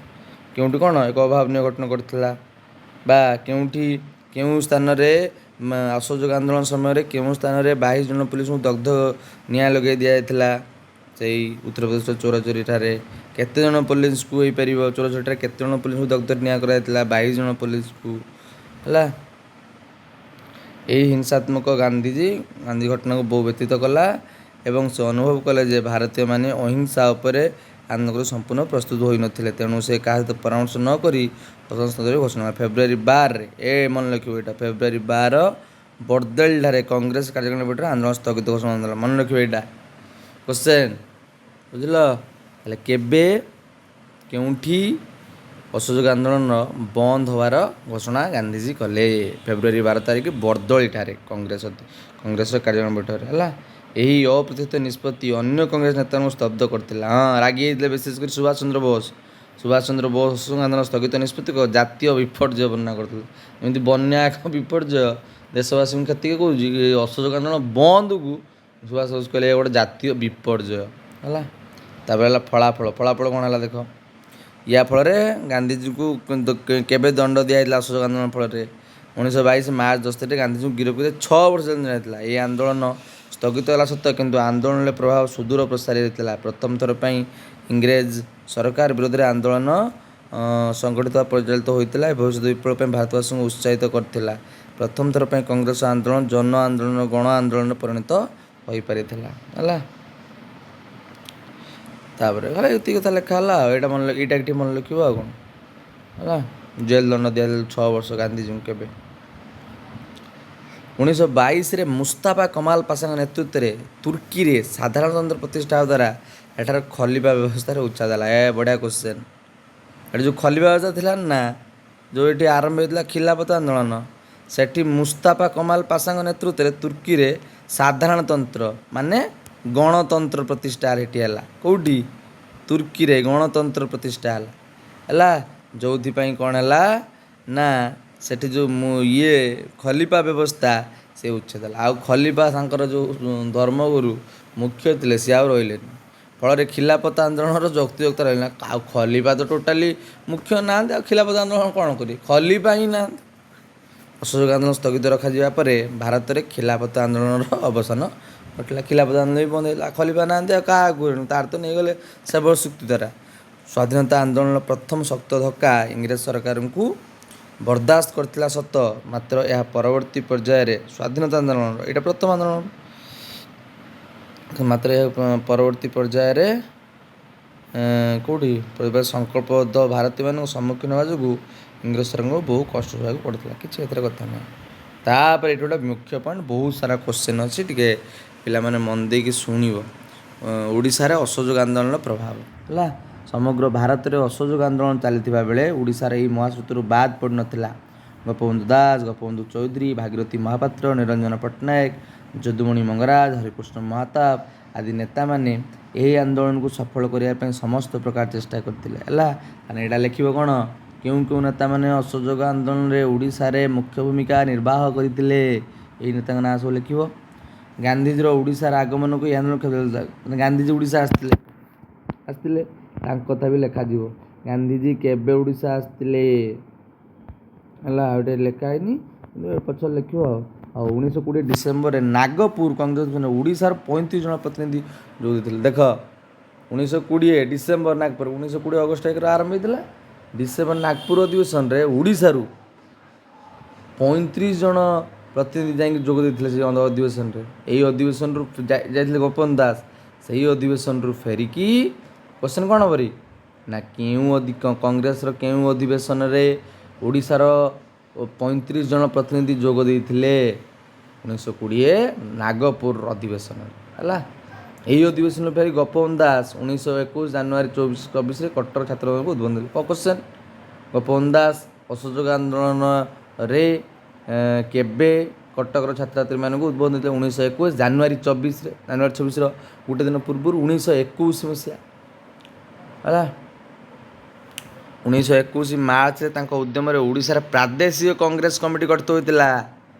Speaker 1: କେଉଁଠି କ'ଣ ଏକ ଅଭାବନୀୟ ଘଟଣା ଘଟିଥିଲା, ବା କେଉଁଠି କେଉଁ ସ୍ଥାନରେ ଅସହଯୋଗ ଆନ୍ଦୋଳନ ସମୟରେ କେଉଁ ସ୍ଥାନରେ 22 ଜଣ ପୋଲିସଙ୍କୁ ଦଗ୍ଧ ନିଆଁ ଲଗାଇ ଦିଆଯାଇଥିଲା? ସେଇ ଉତ୍ତରପ୍ରଦେଶର ଚୋରାଚୋରି ଠାରେ। କେତେ ଜଣ ପୋଲିସକୁ ହେଇପାରିବ? ଚୋରାଚୋରିଠାରେ କେତେ ଜଣ ପୋଲିସକୁ ଦଗ୍ଧ ନିଆଁ କରାଯାଇଥିଲା? 22 ଜଣ ପୋଲିସକୁ। ହେଲା, ଏହି ହିଂସାତ୍ମକ ଗାନ୍ଧୀଜୀ ଗାନ୍ଧୀ ଘଟଣାକୁ ବହୁ ବ୍ୟଥିତ କଲା ଏବଂ ସେ ଅନୁଭବ କଲେ ଯେ ଭାରତୀୟମାନେ ଅହିଂସା ଉପରେ ଆନ୍ଦୋଳନ ସମ୍ପୂର୍ଣ୍ଣ ପ୍ରସ୍ତୁତ ହୋଇନଥିଲେ। ତେଣୁ ସେ କାହା ସହିତ ପରାମର୍ଶ ନ କରି ସ୍ୱତନ୍ତ୍ର ଘୋଷଣା ଫେବୃଆରୀ 12ରେ, ଏ ମନେ ରଖିବ ଏଇଟା, ଫେବୃଆରୀ 12 ବର୍ଦେଲଠାରେ କଂଗ୍ରେସ କାର୍ଯ୍ୟକାରିଣୀ ବୈଠକରେ ଆନ୍ଦୋଳନ ସ୍ଥଗିତ ଘୋଷଣା ଦେଲା। ମନେ ରଖିବ ଏଇଟା କ୍ୱେଶ୍ଚନ୍, ବୁଝିଲ? ତାହେଲେ କେବେ କେଉଁଠି ଅସହଯୋଗ ଆନ୍ଦୋଳନର ବନ୍ଦ ହେବାର ଘୋଷଣା ଗାନ୍ଧିଜୀ କଲେ? ଫେବୃଆରୀ 12 ତାରିଖ ବର୍ଦଳିଠାରେ କଂଗ୍ରେସର କାର୍ଯ୍ୟକାରିଣୀ ବୈଠକରେ। ହେଲା, ଏହି ଅପ୍ରତ୍ୟାଶିତ ନିଷ୍ପତ୍ତି ଅନ୍ୟ କଂଗ୍ରେସ ନେତାଙ୍କୁ ସ୍ତବ୍ଧ କରିଥିଲା। ହଁ, ରାଗି ଯାଇଥିଲେ ବିଶେଷ କରି ସୁଭାଷ ଚନ୍ଦ୍ର ବୋଷ। ସୁଭାଷ ଚନ୍ଦ୍ର ବୋଷ ଅସହଯୋଗ ଆନ୍ଦୋଳନ ସ୍ଥଗିତ ନିଷ୍ପତ୍ତିକୁ ଜାତୀୟ ବିପର୍ଯ୍ୟୟ ବର୍ଣ୍ଣନା କରିଥିଲେ। ଏମିତି ବନ୍ୟା ଏକ ବିପର୍ଯ୍ୟୟ, ଦେଶବାସୀଙ୍କୁ କ୍ଷତି କରୁଛି, ଅସହଯୋଗ ଆନ୍ଦୋଳନ ବନ୍ଦକୁ ସୁଭାଷ ବୋଷ କହିଲେ ଗୋଟେ ଜାତୀୟ ବିପର୍ଯ୍ୟୟ। ହେଲା, ତାପରେ ହେଲା ଫଳାଫଳ। ଫଳାଫଳ କ'ଣ ହେଲା ଦେଖ। ୟା ଫଳରେ ଗାନ୍ଧିଜୀଙ୍କୁ କେବେ ଦଣ୍ଡ ଦିଆଯାଇଥିଲା? ଅସହଯୋଗ ଆନ୍ଦୋଳନ ଫଳରେ 1922 ମାର୍ଚ୍ଚ 10 ତାରିଖରେ ଗାନ୍ଧିଜୀଙ୍କୁ ଗିରଫ କରି 6 ବର୍ଷ ଜେଲ ଦିଆଯାଇଥିଲା। ଏହି ଆନ୍ଦୋଳନ ସ୍ଥଗିତ ହେଲା ସତ, କିନ୍ତୁ ଆନ୍ଦୋଳନର ପ୍ରଭାବ ସୁଦୂର ପ୍ରସାରୀ ହୋଇଥିଲା। ପ୍ରଥମ ଥର ପାଇଁ ଇଂରେଜ ସରକାର ବିରୋଧରେ ଆନ୍ଦୋଳନ ସଂଗଠିତ ପରିଚାଳିତ ହୋଇଥିଲା। ଭବିଷ୍ୟତ ବିପ୍ଳବ ପାଇଁ ଭାରତବାସୀଙ୍କୁ ଉତ୍ସାହିତ କରିଥିଲା। ପ୍ରଥମ ଥର ପାଇଁ କଂଗ୍ରେସ ଆନ୍ଦୋଳନ ଜନ ଆନ୍ଦୋଳନ, ଗଣ ଆନ୍ଦୋଳନରେ ପରିଣତ ହୋଇପାରିଥିଲା। ହେଲା, ତାପରେ ହେଲା ଏତିକି କଥା ଲେଖା ହେଲା। ଆଉ ଏଇଟା ମନେ, ଏଇଟା ଏଠି ମନେ ରଖିବ ଆଉ କ'ଣ। ହେଲା, ଜେଲ ଦଣ୍ଡ ଦିଆଯାଇଥିଲା 6 ବର୍ଷ ଗାନ୍ଧିଜୀଙ୍କୁ କେବେ? 1922ରେ ମୁସ୍ତାଫା କମାଲ ପାଶାଙ୍କ ନେତୃତ୍ୱରେ ତୁର୍କୀରେ ସାଧାରଣତନ୍ତ୍ର ପ୍ରତିଷ୍ଠା ହେବା ଦ୍ୱାରା ଏଠାରେ ଖଲିଫା ବ୍ୟବସ୍ଥାରେ ଉଚ୍ଛେଦ ହେଲା। ଏ ବଢ଼ିଆ କ୍ୱେଶ୍ଚନ୍। ଏଠି ଯେଉଁ ଖଲିଫା ବ୍ୟବସ୍ଥା ଥିଲା ନା, ଯେଉଁ ଏଠି ଆରମ୍ଭ ହେଇଥିଲା ଖିଲାଫତ ଆନ୍ଦୋଳନ, ସେଠି ମୁସ୍ତାଫା କମାଲ ପାଶାଙ୍କ ନେତୃତ୍ୱରେ ତୁର୍କୀରେ ସାଧାରଣତନ୍ତ୍ର ମାନେ ଗଣତନ୍ତ୍ର ପ୍ରତିଷ୍ଠା ଏଠି ହେଲା। କେଉଁଠି? ତୁର୍କୀରେ ଗଣତନ୍ତ୍ର ପ୍ରତିଷ୍ଠା ହେଲା। ହେଲା, ଯେଉଁଥିପାଇଁ କ'ଣ ହେଲା ନା ସେଠି ଯେଉଁ ମୁଁ ଇଏ ଖଲିଫା ବ୍ୟବସ୍ଥା ସେ ଉଚ୍ଛେଦ ହେଲା। ଆଉ ଖଲିଫା ତାଙ୍କର ଯେଉଁ ଧର୍ମଗୁରୁ ମୁଖ୍ୟ ଥିଲେ ସିଏ ଆଉ ରହିଲେନି। ଫଳରେ ଖିଲାଫତ ଆନ୍ଦୋଳନର ଯୁକ୍ତିଯୁକ୍ତ ରହିଲା। ଆଉ ଖଲିଫା ତ ଟୋଟାଲି ମୁଖ୍ୟ ନାହାନ୍ତି, ଆଉ ଖିଲାଫତ ଆନ୍ଦୋଳନ କ'ଣ କରିବେ? ଖଲିଫା ହିଁ ନାହାନ୍ତି। ଅସହଯୋଗ ଆନ୍ଦୋଳନ ସ୍ଥଗିତ ରଖାଯିବା ପରେ ଭାରତରେ ଖିଲାଫତ ଆନ୍ଦୋଳନର ଅବସାନ ଘଟିଲା। ଖିଲାଫତ ଆନ୍ଦୋଳନ ବି ବନ୍ଦ ହେଇଗଲା। ଖଲିଫା ନାହାନ୍ତି, ଆଉ କାହାକୁ? ତାର ତ ନେଇଗଲେ ସେବକ ଶକ୍ତି ଦ୍ୱାରା। ସ୍ୱାଧୀନତା ଆନ୍ଦୋଳନର ପ୍ରଥମ ଶକ୍ତ ଧକ୍କା ଇଂରେଜ ସରକାରଙ୍କୁ ବରଦାସ୍ତ କରିଥିଲା ସତ, ମାତ୍ର ଏହା ପରବର୍ତ୍ତୀ ପର୍ଯ୍ୟାୟରେ ସ୍ୱାଧୀନତା ଆନ୍ଦୋଳନର ଏଇଟା ପ୍ରଥମ ଆନ୍ଦୋଳନ, ମାତ୍ର ଏହା ପରବର୍ତ୍ତୀ ପର୍ଯ୍ୟାୟରେ କେଉଁଠି ସଂକଳ୍ପବଦ୍ଧ ଭାରତୀୟମାନଙ୍କ ସମ୍ମୁଖୀନ ହେବା ଯୋଗୁଁ ଇଂରେଜ ସରକାରଙ୍କୁ ବହୁ କଷ୍ଟ ସହିବାକୁ ପଡ଼ିଥିଲା। କିଛି ଏଥିରେ କଥା ନାହିଁ। ତାପରେ ଏଇଠି ଗୋଟେ ମୁଖ୍ୟ ପଏଣ୍ଟ, ବହୁତ ସାରା କ୍ୱେଶ୍ଚନ୍ ଅଛି, ଟିକେ ପିଲାମାନେ ମନ ଦେଇକି ଶୁଣିବ। ଓଡ଼ିଶାରେ ଅସହଯୋଗ ଆନ୍ଦୋଳନର ପ୍ରଭାବ। ହେଲା, ସମଗ୍ର ଭାରତରେ ଅସହଯୋଗ ଆନ୍ଦୋଳନ ଚାଲିଥିବା ବେଳେ ଓଡ଼ିଶାର ଏହି ମହାସ୍ରୋତରୁ ବାଦ ପଡ଼ିନଥିଲା। ଗୋପବନ୍ଧୁ ଦାସ, ଗୋପବନ୍ଧୁ ଚୌଧୁରୀ, ଭାଗୀରଥି ମହାପାତ୍ର, ନିରଞ୍ଜନ ପଟ୍ଟନାୟକ, ଯଦୁମଣି ମଙ୍ଗରାଜ, ହରିକୃଷ୍ଣ ମହତାବ ଆଦି ନେତାମାନେ ଏହି ଆନ୍ଦୋଳନକୁ ସଫଳ କରିବା ପାଇଁ ସମସ୍ତ ପ୍ରକାର ଚେଷ୍ଟା କରିଥିଲେ। ହେଲା, ତାହେଲେ ଏଇଟା ଲେଖିବ କ'ଣ? କେଉଁ କେଉଁ ନେତାମାନେ ଅସହଯୋଗ ଆନ୍ଦୋଳନରେ ଓଡ଼ିଶାରେ ମୁଖ୍ୟ ଭୂମିକା ନିର୍ବାହ କରିଥିଲେ, ଏଇ ନେତାଙ୍କ ନାଁ ସବୁ ଲେଖିବ। ଗାନ୍ଧିଜୀର ଓଡ଼ିଶାର ଆଗମନକୁ ଏହି ଆନ୍ଦୋଳନ, ମାନେ ଗାନ୍ଧିଜୀ ଓଡ଼ିଶା ଆସିଥିଲେ, ତାଙ୍କ କଥା ବି ଲେଖାଯିବ। ଗାନ୍ଧିଜୀ କେବେ ଓଡ଼ିଶା ଆସିଥିଲେ? ହେଲା, ଆଉ ଟିକେ ଲେଖା ହେଇନି, କିନ୍ତୁ ପଛରେ ଲେଖିବ। ଆଉ 1920 ଡିସେମ୍ବରରେ ନାଗପୁର କଂଗ୍ରେସ ଓଡ଼ିଶାର 35 ଜଣ ପ୍ରତିନିଧି ଯୋଗ ଦେଇଥିଲେ। ଦେଖ, 1920 ଡିସେମ୍ବର ନାଗପୁର, 1920 ଅଗଷ୍ଟ 1ରେ ଆରମ୍ଭ ହେଇଥିଲା। ଡିସେମ୍ବର ନାଗପୁର ଅଧିବେଶନରେ ଓଡ଼ିଶାରୁ 35 ଜଣ ପ୍ରତିନିଧି ଯାଇକି ଯୋଗ ଦେଇଥିଲେ ସେ ଅଧିବେଶନରେ। ଏଇ ଅଧିବେଶନରୁ ଯାଇଥିଲେ ଗୋପବନ୍ଧୁ ଦାସ। ସେଇ ଅଧିବେଶନରୁ ଫେରିକି କ୍ୱେଶ୍ଚନ୍ କ'ଣ ପରି ନା, କେଉଁ କଂଗ୍ରେସର କେଉଁ ଅଧିବେଶନରେ ଓଡ଼ିଶାର 35 ଜଣ ପ୍ରତିନିଧି ଯୋଗ ଦେଇଥିଲେ? 1920 ନାଗପୁର ଅଧିବେଶନରେ। ହେଲା, ଏହି ଅଧିବେଶନ ଫେରି ଗୋପବନ୍ଧୁ ଦାସ 1921 ଜାନୁଆରୀ 24ରେ କଟ୍ଟର ଛାତ୍ରମାନଙ୍କୁ ଉଦ୍ବୋଧନ ଦେଲେ। କ୍ୱେଶ୍ଚନ୍, ଗୋପବନ୍ଧୁ ଦାସ ଅସହଯୋଗ ଆନ୍ଦୋଳନରେ କେବେ କଟକର ଛାତ୍ରଛାତ୍ରୀମାନଙ୍କୁ ଉଦ୍ବୋଧନ ଦେଇଥିଲେ? 1921 ଜାନୁଆରୀ 24ରେ, ଜାନୁଆରୀ 26ର ଗୋଟେ ଦିନ ପୂର୍ବରୁ, 1921 ମସିହା। ହେଲା, 1921 ମାର୍ଚ୍ଚରେ ତାଙ୍କ ଉଦ୍ୟମରେ ଓଡ଼ିଶାର ପ୍ରାଦେଶିକ କଂଗ୍ରେସ କମିଟି ଗଠିତ ହୋଇଥିଲା।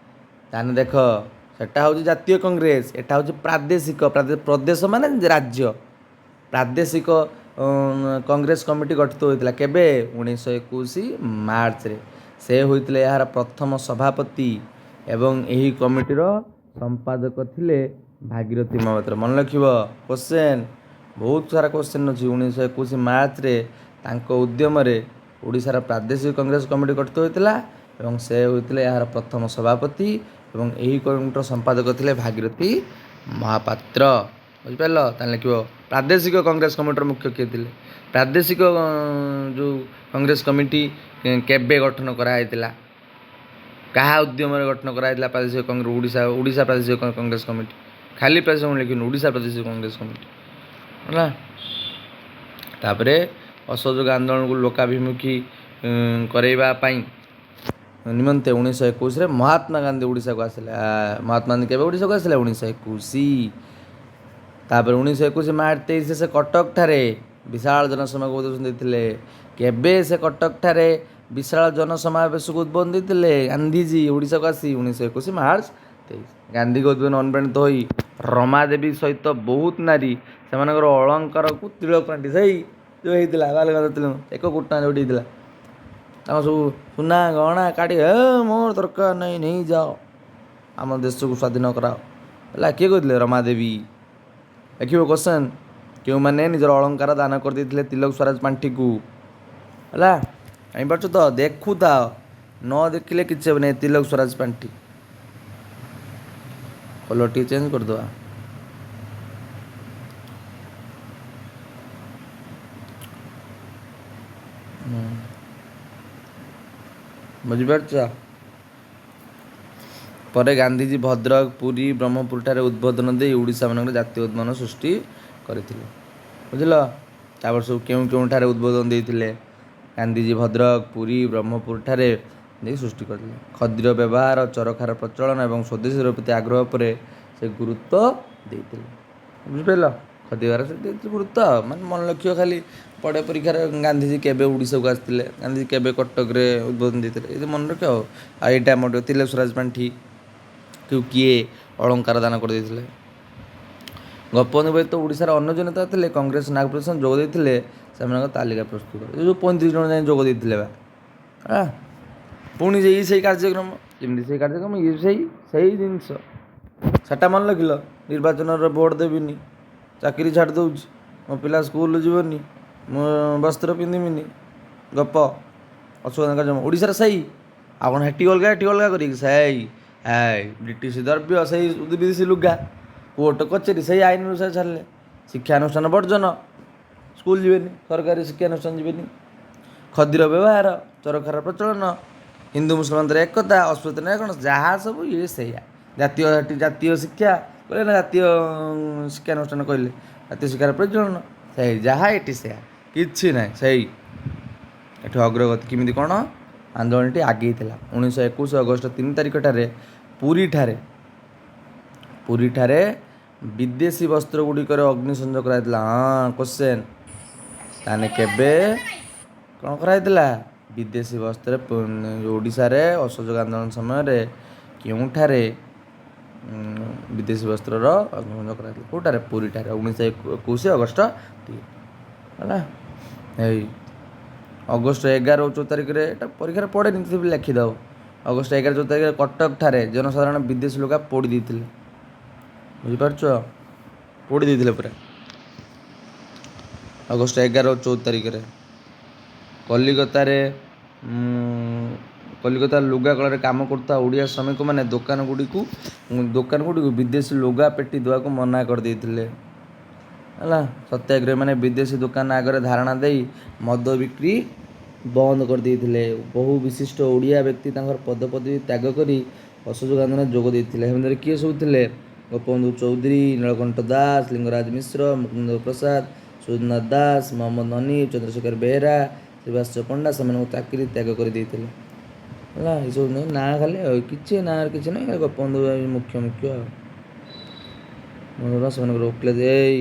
Speaker 1: ତାହେଲେ ଦେଖ, ସେଟା ହେଉଛି ଜାତୀୟ କଂଗ୍ରେସ, ଏଟା ହେଉଛି ପ୍ରାଦେଶିକ। ପ୍ରଦେଶ ମାନେ ରାଜ୍ୟ। ପ୍ରାଦେଶିକ କଂଗ୍ରେସ କମିଟି ଗଠିତ ହୋଇଥିଲା କେବେ? 1921 ମାର୍ଚ୍ଚରେ। ସେ ହୋଇଥିଲେ ଏହାର ପ୍ରଥମ ସଭାପତି ଏବଂ ଏହି କମିଟିର ସମ୍ପାଦକ ଥିଲେ ଭାଗୀରଥି ମହାପାତ୍ର। ମନେ ରଖିବ, କ୍ୱେଶ୍ଚନ୍ ବହୁତ ସାରା କ୍ୱେଶ୍ଚନ୍ ଅଛି। 1921 ମାର୍ଚ୍ଚରେ ତାଙ୍କ ଉଦ୍ୟମରେ ଓଡ଼ିଶାର ପ୍ରାଦେଶିକ କଂଗ୍ରେସ କମିଟି ଗଠିତ ହୋଇଥିଲା ଏବଂ ସେ ହୋଇଥିଲେ ଏହାର ପ୍ରଥମ ସଭାପତି ଏବଂ ଏହି କମିଟିର ସମ୍ପାଦକ ଥିଲେ ଭାଗୀରଥି ମହାପାତ୍ର। ବୁଝିପାରିଲ? ତାହେଲେ ଲେଖିବ, ପ୍ରାଦେଶିକ କଂଗ୍ରେସ କମିଟିର ମୁଖ୍ୟ କିଏ ଥିଲେ? ପ୍ରାଦେଶିକ ଯେଉଁ କଂଗ୍ରେସ କମିଟି କେବେ ଗଠନ କରାଯାଇଥିଲା? କାହା ଉଦ୍ୟମରେ ଗଠନ କରାଯାଇଥିଲା ପ୍ରାଦେଶିକ କଂଗ୍ରେସ, ଓଡ଼ିଶା ପ୍ରାଦେଶିକ କଂଗ୍ରେସ କମିଟି? ଖାଲି ପ୍ରାଦେଶିକ ଲେଖିନି, ଓଡ଼ିଶା ପ୍ରାଦେଶିକ କଂଗ୍ରେସ କମିଟି। ହେଲା, ତାପରେ ଅସହଯୋଗ ଆନ୍ଦୋଳନକୁ ଲୋକାଭିମୁଖୀ କରାଇବା ପାଇଁ ନିମନ୍ତେ 1921ରେ ମହାତ୍ମା ଗାନ୍ଧୀ ଓଡ଼ିଶାକୁ ଆସିଲେ। ମହାତ୍ମା ଗାନ୍ଧୀ କେବେ ଓଡ଼ିଶାକୁ ଆସିଲେ? 1921। ତାପରେ 1921 ମାର୍ଚ୍ଚ 23ରେ ସେ କଟକଠାରେ ବିଶାଳ ଜନସମାଗମ ଉଦ୍ବୋଧନ ଦେଇଥିଲେ। କେବେ ସେ କଟକଠାରେ ବିଶାଳ ଜନସମାବେଶକୁ ଉଦ୍ବୋଧନ ଦେଇଥିଲେ ଗାନ୍ଧିଜୀ ଓଡ଼ିଶାକୁ ଆସି? 1921 ମାର୍ଚ୍ଚ 23। ଗାନ୍ଧୀଙ୍କ ଉଦ୍ବୋଧନ ଅନୁପ୍ରାଣିତ ହୋଇ ରମାଦେବୀ ସହିତ ବହୁତ ନାରୀ ସେମାନଙ୍କର ଅଳଙ୍କାରକୁ ତିଳକ ପାଣ୍ଠି, ସେଇ ଯେଉଁ ହେଇଥିଲା ବାଲଗଙ୍ଗାଧର ତିଳକ, 1 କୋଟି ଟଙ୍କା ଯେଉଁଠି ହେଇଥିଲା, ତାଙ୍କ ସବୁ ସୁନା ଗହଣା କାଢ଼ି, ଏ ମୋର ଦରକାର ନାହିଁ, ନେଇଯାଅ, ଆମ ଦେଶକୁ ସ୍ୱାଧୀନ କରାଅ। ହେଲା, କିଏ କହିଥିଲେ? ରମାଦେବୀ। ଲେଖିବ କ୍ୱେଶ୍ଚନ୍, କେଉଁମାନେ ନିଜର ଅଳଙ୍କାର ଦାନ କରିଦେଇଥିଲେ ତିଲକ ସ୍ୱରାଜ ପାଣ୍ଠିକୁ? ହେଲା, ଜାଣିପାରୁଛ ତ? ଦେଖୁଥାଅ, ନ ଦେଖିଲେ କିଛି ହେବ ନାହିଁ। ତିଲକ ସ୍ୱରାଜ ପାଣ୍ଠି କଲର୍ ଟିକେ ଚେଞ୍ଜ କରିଦେବା। ବୁଝିପାରୁଛ? ପରେ ଗାନ୍ଧିଜୀ ଭଦ୍ରକ, ପୁରୀ, ବ୍ରହ୍ମପୁରଠାରେ ଉଦ୍ବୋଧନ ଦେଇ ଓଡ଼ିଶାମାନଙ୍କରେ ଜାତୀୟ ଉଦ୍ବୋଧନ ସୃଷ୍ଟି କରିଥିଲେ। ବୁଝିଲ? ତାପରେ ସବୁ କେଉଁ କେଉଁଠାରେ ଉଦ୍ବୋଧନ ଦେଇଥିଲେ ଗାନ୍ଧିଜୀ? ଭଦ୍ରକ, ପୁରୀ, ବ୍ରହ୍ମପୁରଠାରେ ଦେଇ ସୃଷ୍ଟି କରିଥିଲେ। ଖଦିର ବ୍ୟବହାର, ଚରଖାର ପ୍ରଚଳନ ଏବଂ ସ୍ୱଦେଶୀର ପ୍ରତି ଆଗ୍ରହ ଉପରେ ସେ ଗୁରୁତ୍ୱ ଦେଇଥିଲେ। ବୁଝିପାରିଲ? ଖଦି ବ୍ୟବହାର ସେ ଦେଇଥିଲେ ଗୁରୁତ୍ୱ। ମାନେ ମନେ ରଖିବ, ଖାଲି ପଡ଼େ ପରୀକ୍ଷାରେ, ଗାନ୍ଧିଜୀ କେବେ ଓଡ଼ିଶାକୁ ଆସିଥିଲେ, ଗାନ୍ଧିଜୀ କେବେ କଟକରେ ଉଦ୍ବୋଧନ ଦେଇଥିଲେ, ଏ ମନେ ରଖିବ। ଆଉ ଏଇଟା ଆମର ତିଲକ ସ୍ୱରାଜ ପାଣ୍ଠି କିଏ ଅଳଙ୍କାର ଦାନ କରିଦେଇଥିଲେ। ଗୋପବନ୍ଧୁ ବ୍ୟତୀତ ଓଡ଼ିଶାର ଅନ୍ୟ ଯେଉଁ ନେତା ଥିଲେ କଂଗ୍ରେସ ନାଗପୁର ଯୋଗ ଦେଇଥିଲେ, ସେମାନଙ୍କ ତାଲିକା ପ୍ରସ୍ତୁତ କର। ଏ ଯେଉଁ 35 ଜଣ ଯାଇ ଯୋଗ ଦେଇଥିଲେ ବା, ପୁଣି ସେଇ ସେଇ କାର୍ଯ୍ୟକ୍ରମ, ଯେମିତି ସେଇ କାର୍ଯ୍ୟକ୍ରମ, ଇଏ ସେଇ ସେଇ ଜିନିଷ। ସେଟା ମନେ ରଖିଲ, ନିର୍ବାଚନରେ ଭୋଟ ଦେବିନି, ଚାକିରି ଛାଡ଼ି ଦେଉଛି, ମୋ ପିଲା ସ୍କୁଲ ଯିବନି, ମୁଁ ବସ୍ତ୍ର ପିନ୍ଧିବିନି, ଗପ ଅଶୋକ କାର୍ଯ୍ୟକ୍ରମ ଓଡ଼ିଶାର ସେଇ। ଆଉ କ'ଣ ହେଠି ଅଲଗା ଏଠି ଅଲଗା କରିକି? ସେଇ ଏଇ ବ୍ରିଟିଶ ଦ୍ରବ୍ୟ, ସେଇ ବିଦେଶୀ ଲୁଗା, କୋର୍ଟ କଚେରୀ, ସେଇ ଆଇନ ଅନୁସାରେ ଛାଡ଼ିଲେ, ଶିକ୍ଷାନୁଷ୍ଠାନ ବର୍ଜନ, ସ୍କୁଲ ଯିବେନି, ସରକାରୀ ଶିକ୍ଷାନୁଷ୍ଠାନ ଯିବେନି, ଖଦିର ବ୍ୟବହାର, ଚରଖାର ପ୍ରଚଳନ, ହିନ୍ଦୁ ମୁସଲମାନର ଏକତା, ଅସ୍ପୃଶ୍ୟତା ନିରାକରଣ, ଯାହା ସବୁ ଇଏ ସେଇଆ। ଜାତୀୟ ଜାତୀୟ ଶିକ୍ଷା କହିଲେ ନା, ଜାତୀୟ ଶିକ୍ଷାନୁଷ୍ଠାନ କହିଲେ, ଜାତୀୟ ଶିକ୍ଷାର ପ୍ରଚଳନ, ସେଇ ଯାହା ଏଠି ସେଇଆ। କିଛି ନାହିଁ। ସେଇ ଏଠି ଅଗ୍ରଗତି କେମିତି କ'ଣ ଆନ୍ଦୋଳନଟି ଆଗେଇଥିଲା। 1921 ଅଗଷ୍ଟ 3 ତାରିଖଠାରେ ପୁରୀଠାରେ ବିଦେଶୀ ବସ୍ତ୍ର ଗୁଡ଼ିକରେ ଅଗ୍ନି ସଂଯୋଗ କରାଯାଇଥିଲା। ହଁ, କ୍ୱେଶ୍ଚେନ୍। ତାହେଲେ କେବେ କ'ଣ କରାଯାଇଥିଲା ବିଦେଶୀ ବସ୍ତ୍ର? ଓଡ଼ିଶାରେ ଅସହଯୋଗ ଆନ୍ଦୋଳନ ସମୟରେ କେଉଁଠାରେ ବିଦେଶୀ ବସ୍ତ୍ରର ଅଗ୍ନି ସଂଯୋଗ କରାଯାଇଥିଲା? କେଉଁଠାରେ? ପୁରୀଠାରେ, 1921 ଅଗଷ୍ଟ 3। ହେଲା, ଏଇ ଅଗଷ୍ଟ 11 ଓ 14 ତାରିଖରେ, ଏଇଟା ପରୀକ୍ଷାରେ ପଡ଼େନି, ତଥାପି ଲେଖିଦେବ। ଅଗଷ୍ଟ 11 14 ତାରିଖରେ କଟକଠାରେ ଜନସାଧାରଣ ବିଦେଶୀ ଲୁଗା ପୋଡ଼ି ଦେଇଥିଲେ। ବୁଝିପାରୁଛ? ପୋଡ଼ି ଦେଇଥିଲେ ପୁରା ଅଗଷ୍ଟ 11 ଓ 14 ତାରିଖରେ। କଲିକତାରେ, କଲିକତା ଲୁଗା କଳରେ କାମ କରୁଥିବା ଓଡ଼ିଆ ଶ୍ରମିକମାନେ ଦୋକାନ ଗୁଡ଼ିକୁ ବିଦେଶୀ ଲୁଗା ପେଟି ଦେବାକୁ ମନା କରିଦେଇଥିଲେ। ହେଲା, ସତ୍ୟାଗ୍ରହୀମାନେ ବିଦେଶୀ ଦୋକାନ ଆଗରେ ଧାରଣା ଦେଇ ମଦ ବିକ୍ରି ବନ୍ଦ କରିଦେଇଥିଲେ। ବହୁ ବିଶିଷ୍ଟ ଓଡ଼ିଆ ବ୍ୟକ୍ତି ତାଙ୍କର ପଦପଦବୀ ତ୍ୟାଗ କରି ଅସହଯୋଗ ଆନ୍ଦୋଳନରେ ଯୋଗ ଦେଇଥିଲେ। ସେମିତି କିଏ ସବୁ ଥିଲେ? ଗୋପବନ୍ଧୁ ଚୌଧୁରୀ, ନୀଳକଣ୍ଠ ଦାସ, ଲିଙ୍ଗରାଜ ମିଶ୍ର, ମୁକୁନ୍ଦ ପ୍ରସାଦ, ସୁରେନ୍ଦ୍ରନାଥ ଦାସ, ମହମ୍ମଦ ହନିଫ, ଚନ୍ଦ୍ରଶେଖର ବେହେରା, ଶ୍ରୀବାସ ପଣ୍ଡା ସେମାନଙ୍କୁ ଚାକିରି ତ୍ୟାଗ କରିଦେଇଥିଲେ। ହେଲା, ଏସବୁ ନାଁ ଖାଲି ଆଉ କିଛି ନାଁ କିଛି ନାହିଁ, ଖାଲି ଗୋପବନ୍ଧୁ ମୁଖ୍ୟ ମୁଖ୍ୟ ଆଉ ସେମାନଙ୍କର ଓକିଲାତି। ଏଇ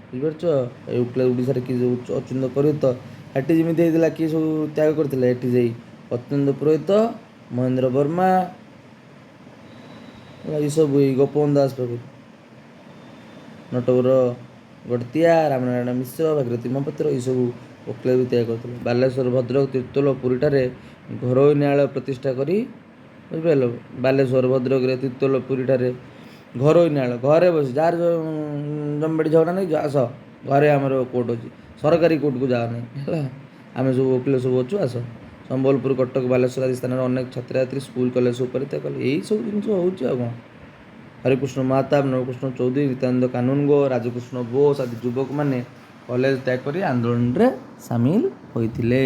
Speaker 1: ବୁଝିପାରୁଛ? ଏଇ ଓକିଲାତି ଓଡ଼ିଶାରେ କିଏ ସବୁ? ଅଚ୍ୟୁତ ପୁରୋହିତ। ଏଠି ଯେମିତି ହେଇଥିଲା, କିଏ ସବୁ ତ୍ୟାଗ କରିଥିଲେ ଏଠି ଯାଇ? ଅତ୍ୟନ୍ତ ପୁରୋହିତ, ମହେନ୍ଦ୍ର ବର୍ମା, ଏସବୁ ଏଇ ଗୋପବନ୍ଧୁ ଦାସ ପାଖରୁ, ନଟବର ଗଡ଼ତିଆ, ରାମନାରାୟଣ ମିଶ୍ର, ଭାଗୀରଥି ମହାପାତ୍ର, ଏସବୁ ଓକିଲାତି ବି ତ୍ୟାଗ କରିଥିଲେ। ବାଲେଶ୍ୱର, ଭଦ୍ରକ, ତିର୍ତ୍ତୋଲ, ପୁରୀଠାରେ ଘରୋଇ ନ୍ୟାୟାଳୟ ପ୍ରତିଷ୍ଠା କରି, ବୁଝିପାରିଲ? ବାଲେଶ୍ୱର, ଭଦ୍ରକରେ, ତିର୍ତ୍ତୋଲ, ପୁରୀଠାରେ ଘରୋଇ ନ୍ୟାୟାଳୟ, ଘରେ ବସି ଯାହାର ଜମିବାଡ଼ି ଝଗଡ଼ା ନାହିଁ, ଆସ, ଘରେ ଆମର କୋର୍ଟ ଅଛି, ସରକାରୀ କୋର୍ଟକୁ ଯାଅ ନାହିଁ। ହେଲା, ଆମେ ସବୁ ଓକିଲ ସବୁ ଅଛୁ, ଆସ। ସମ୍ବଲପୁର, କଟକ, ବାଲେଶ୍ୱର ଆଦି ସ୍ଥାନରେ ଅନେକ ଛାତ୍ରଛାତ୍ରୀ ସ୍କୁଲ କଲେଜ ସବୁ ପରିତ୍ୟାଗ କଲେ। ଏଇସବୁ ଜିନିଷ ହେଉଛି ଆଉ କ'ଣ। ହରେକୃଷ୍ଣ ମହତାବ, ନବକୃଷ୍ଣ ଚୌଧୁରୀ, ନିତ୍ୟାନନ୍ଦ କାନୁନଗୋ, ରାଜକୃଷ୍ଣ ବୋଷ ଆଦି ଯୁବକମାନେ କଲେଜ ତ୍ୟାଗ କରି ଆନ୍ଦୋଳନରେ ସାମିଲ ହୋଇଥିଲେ।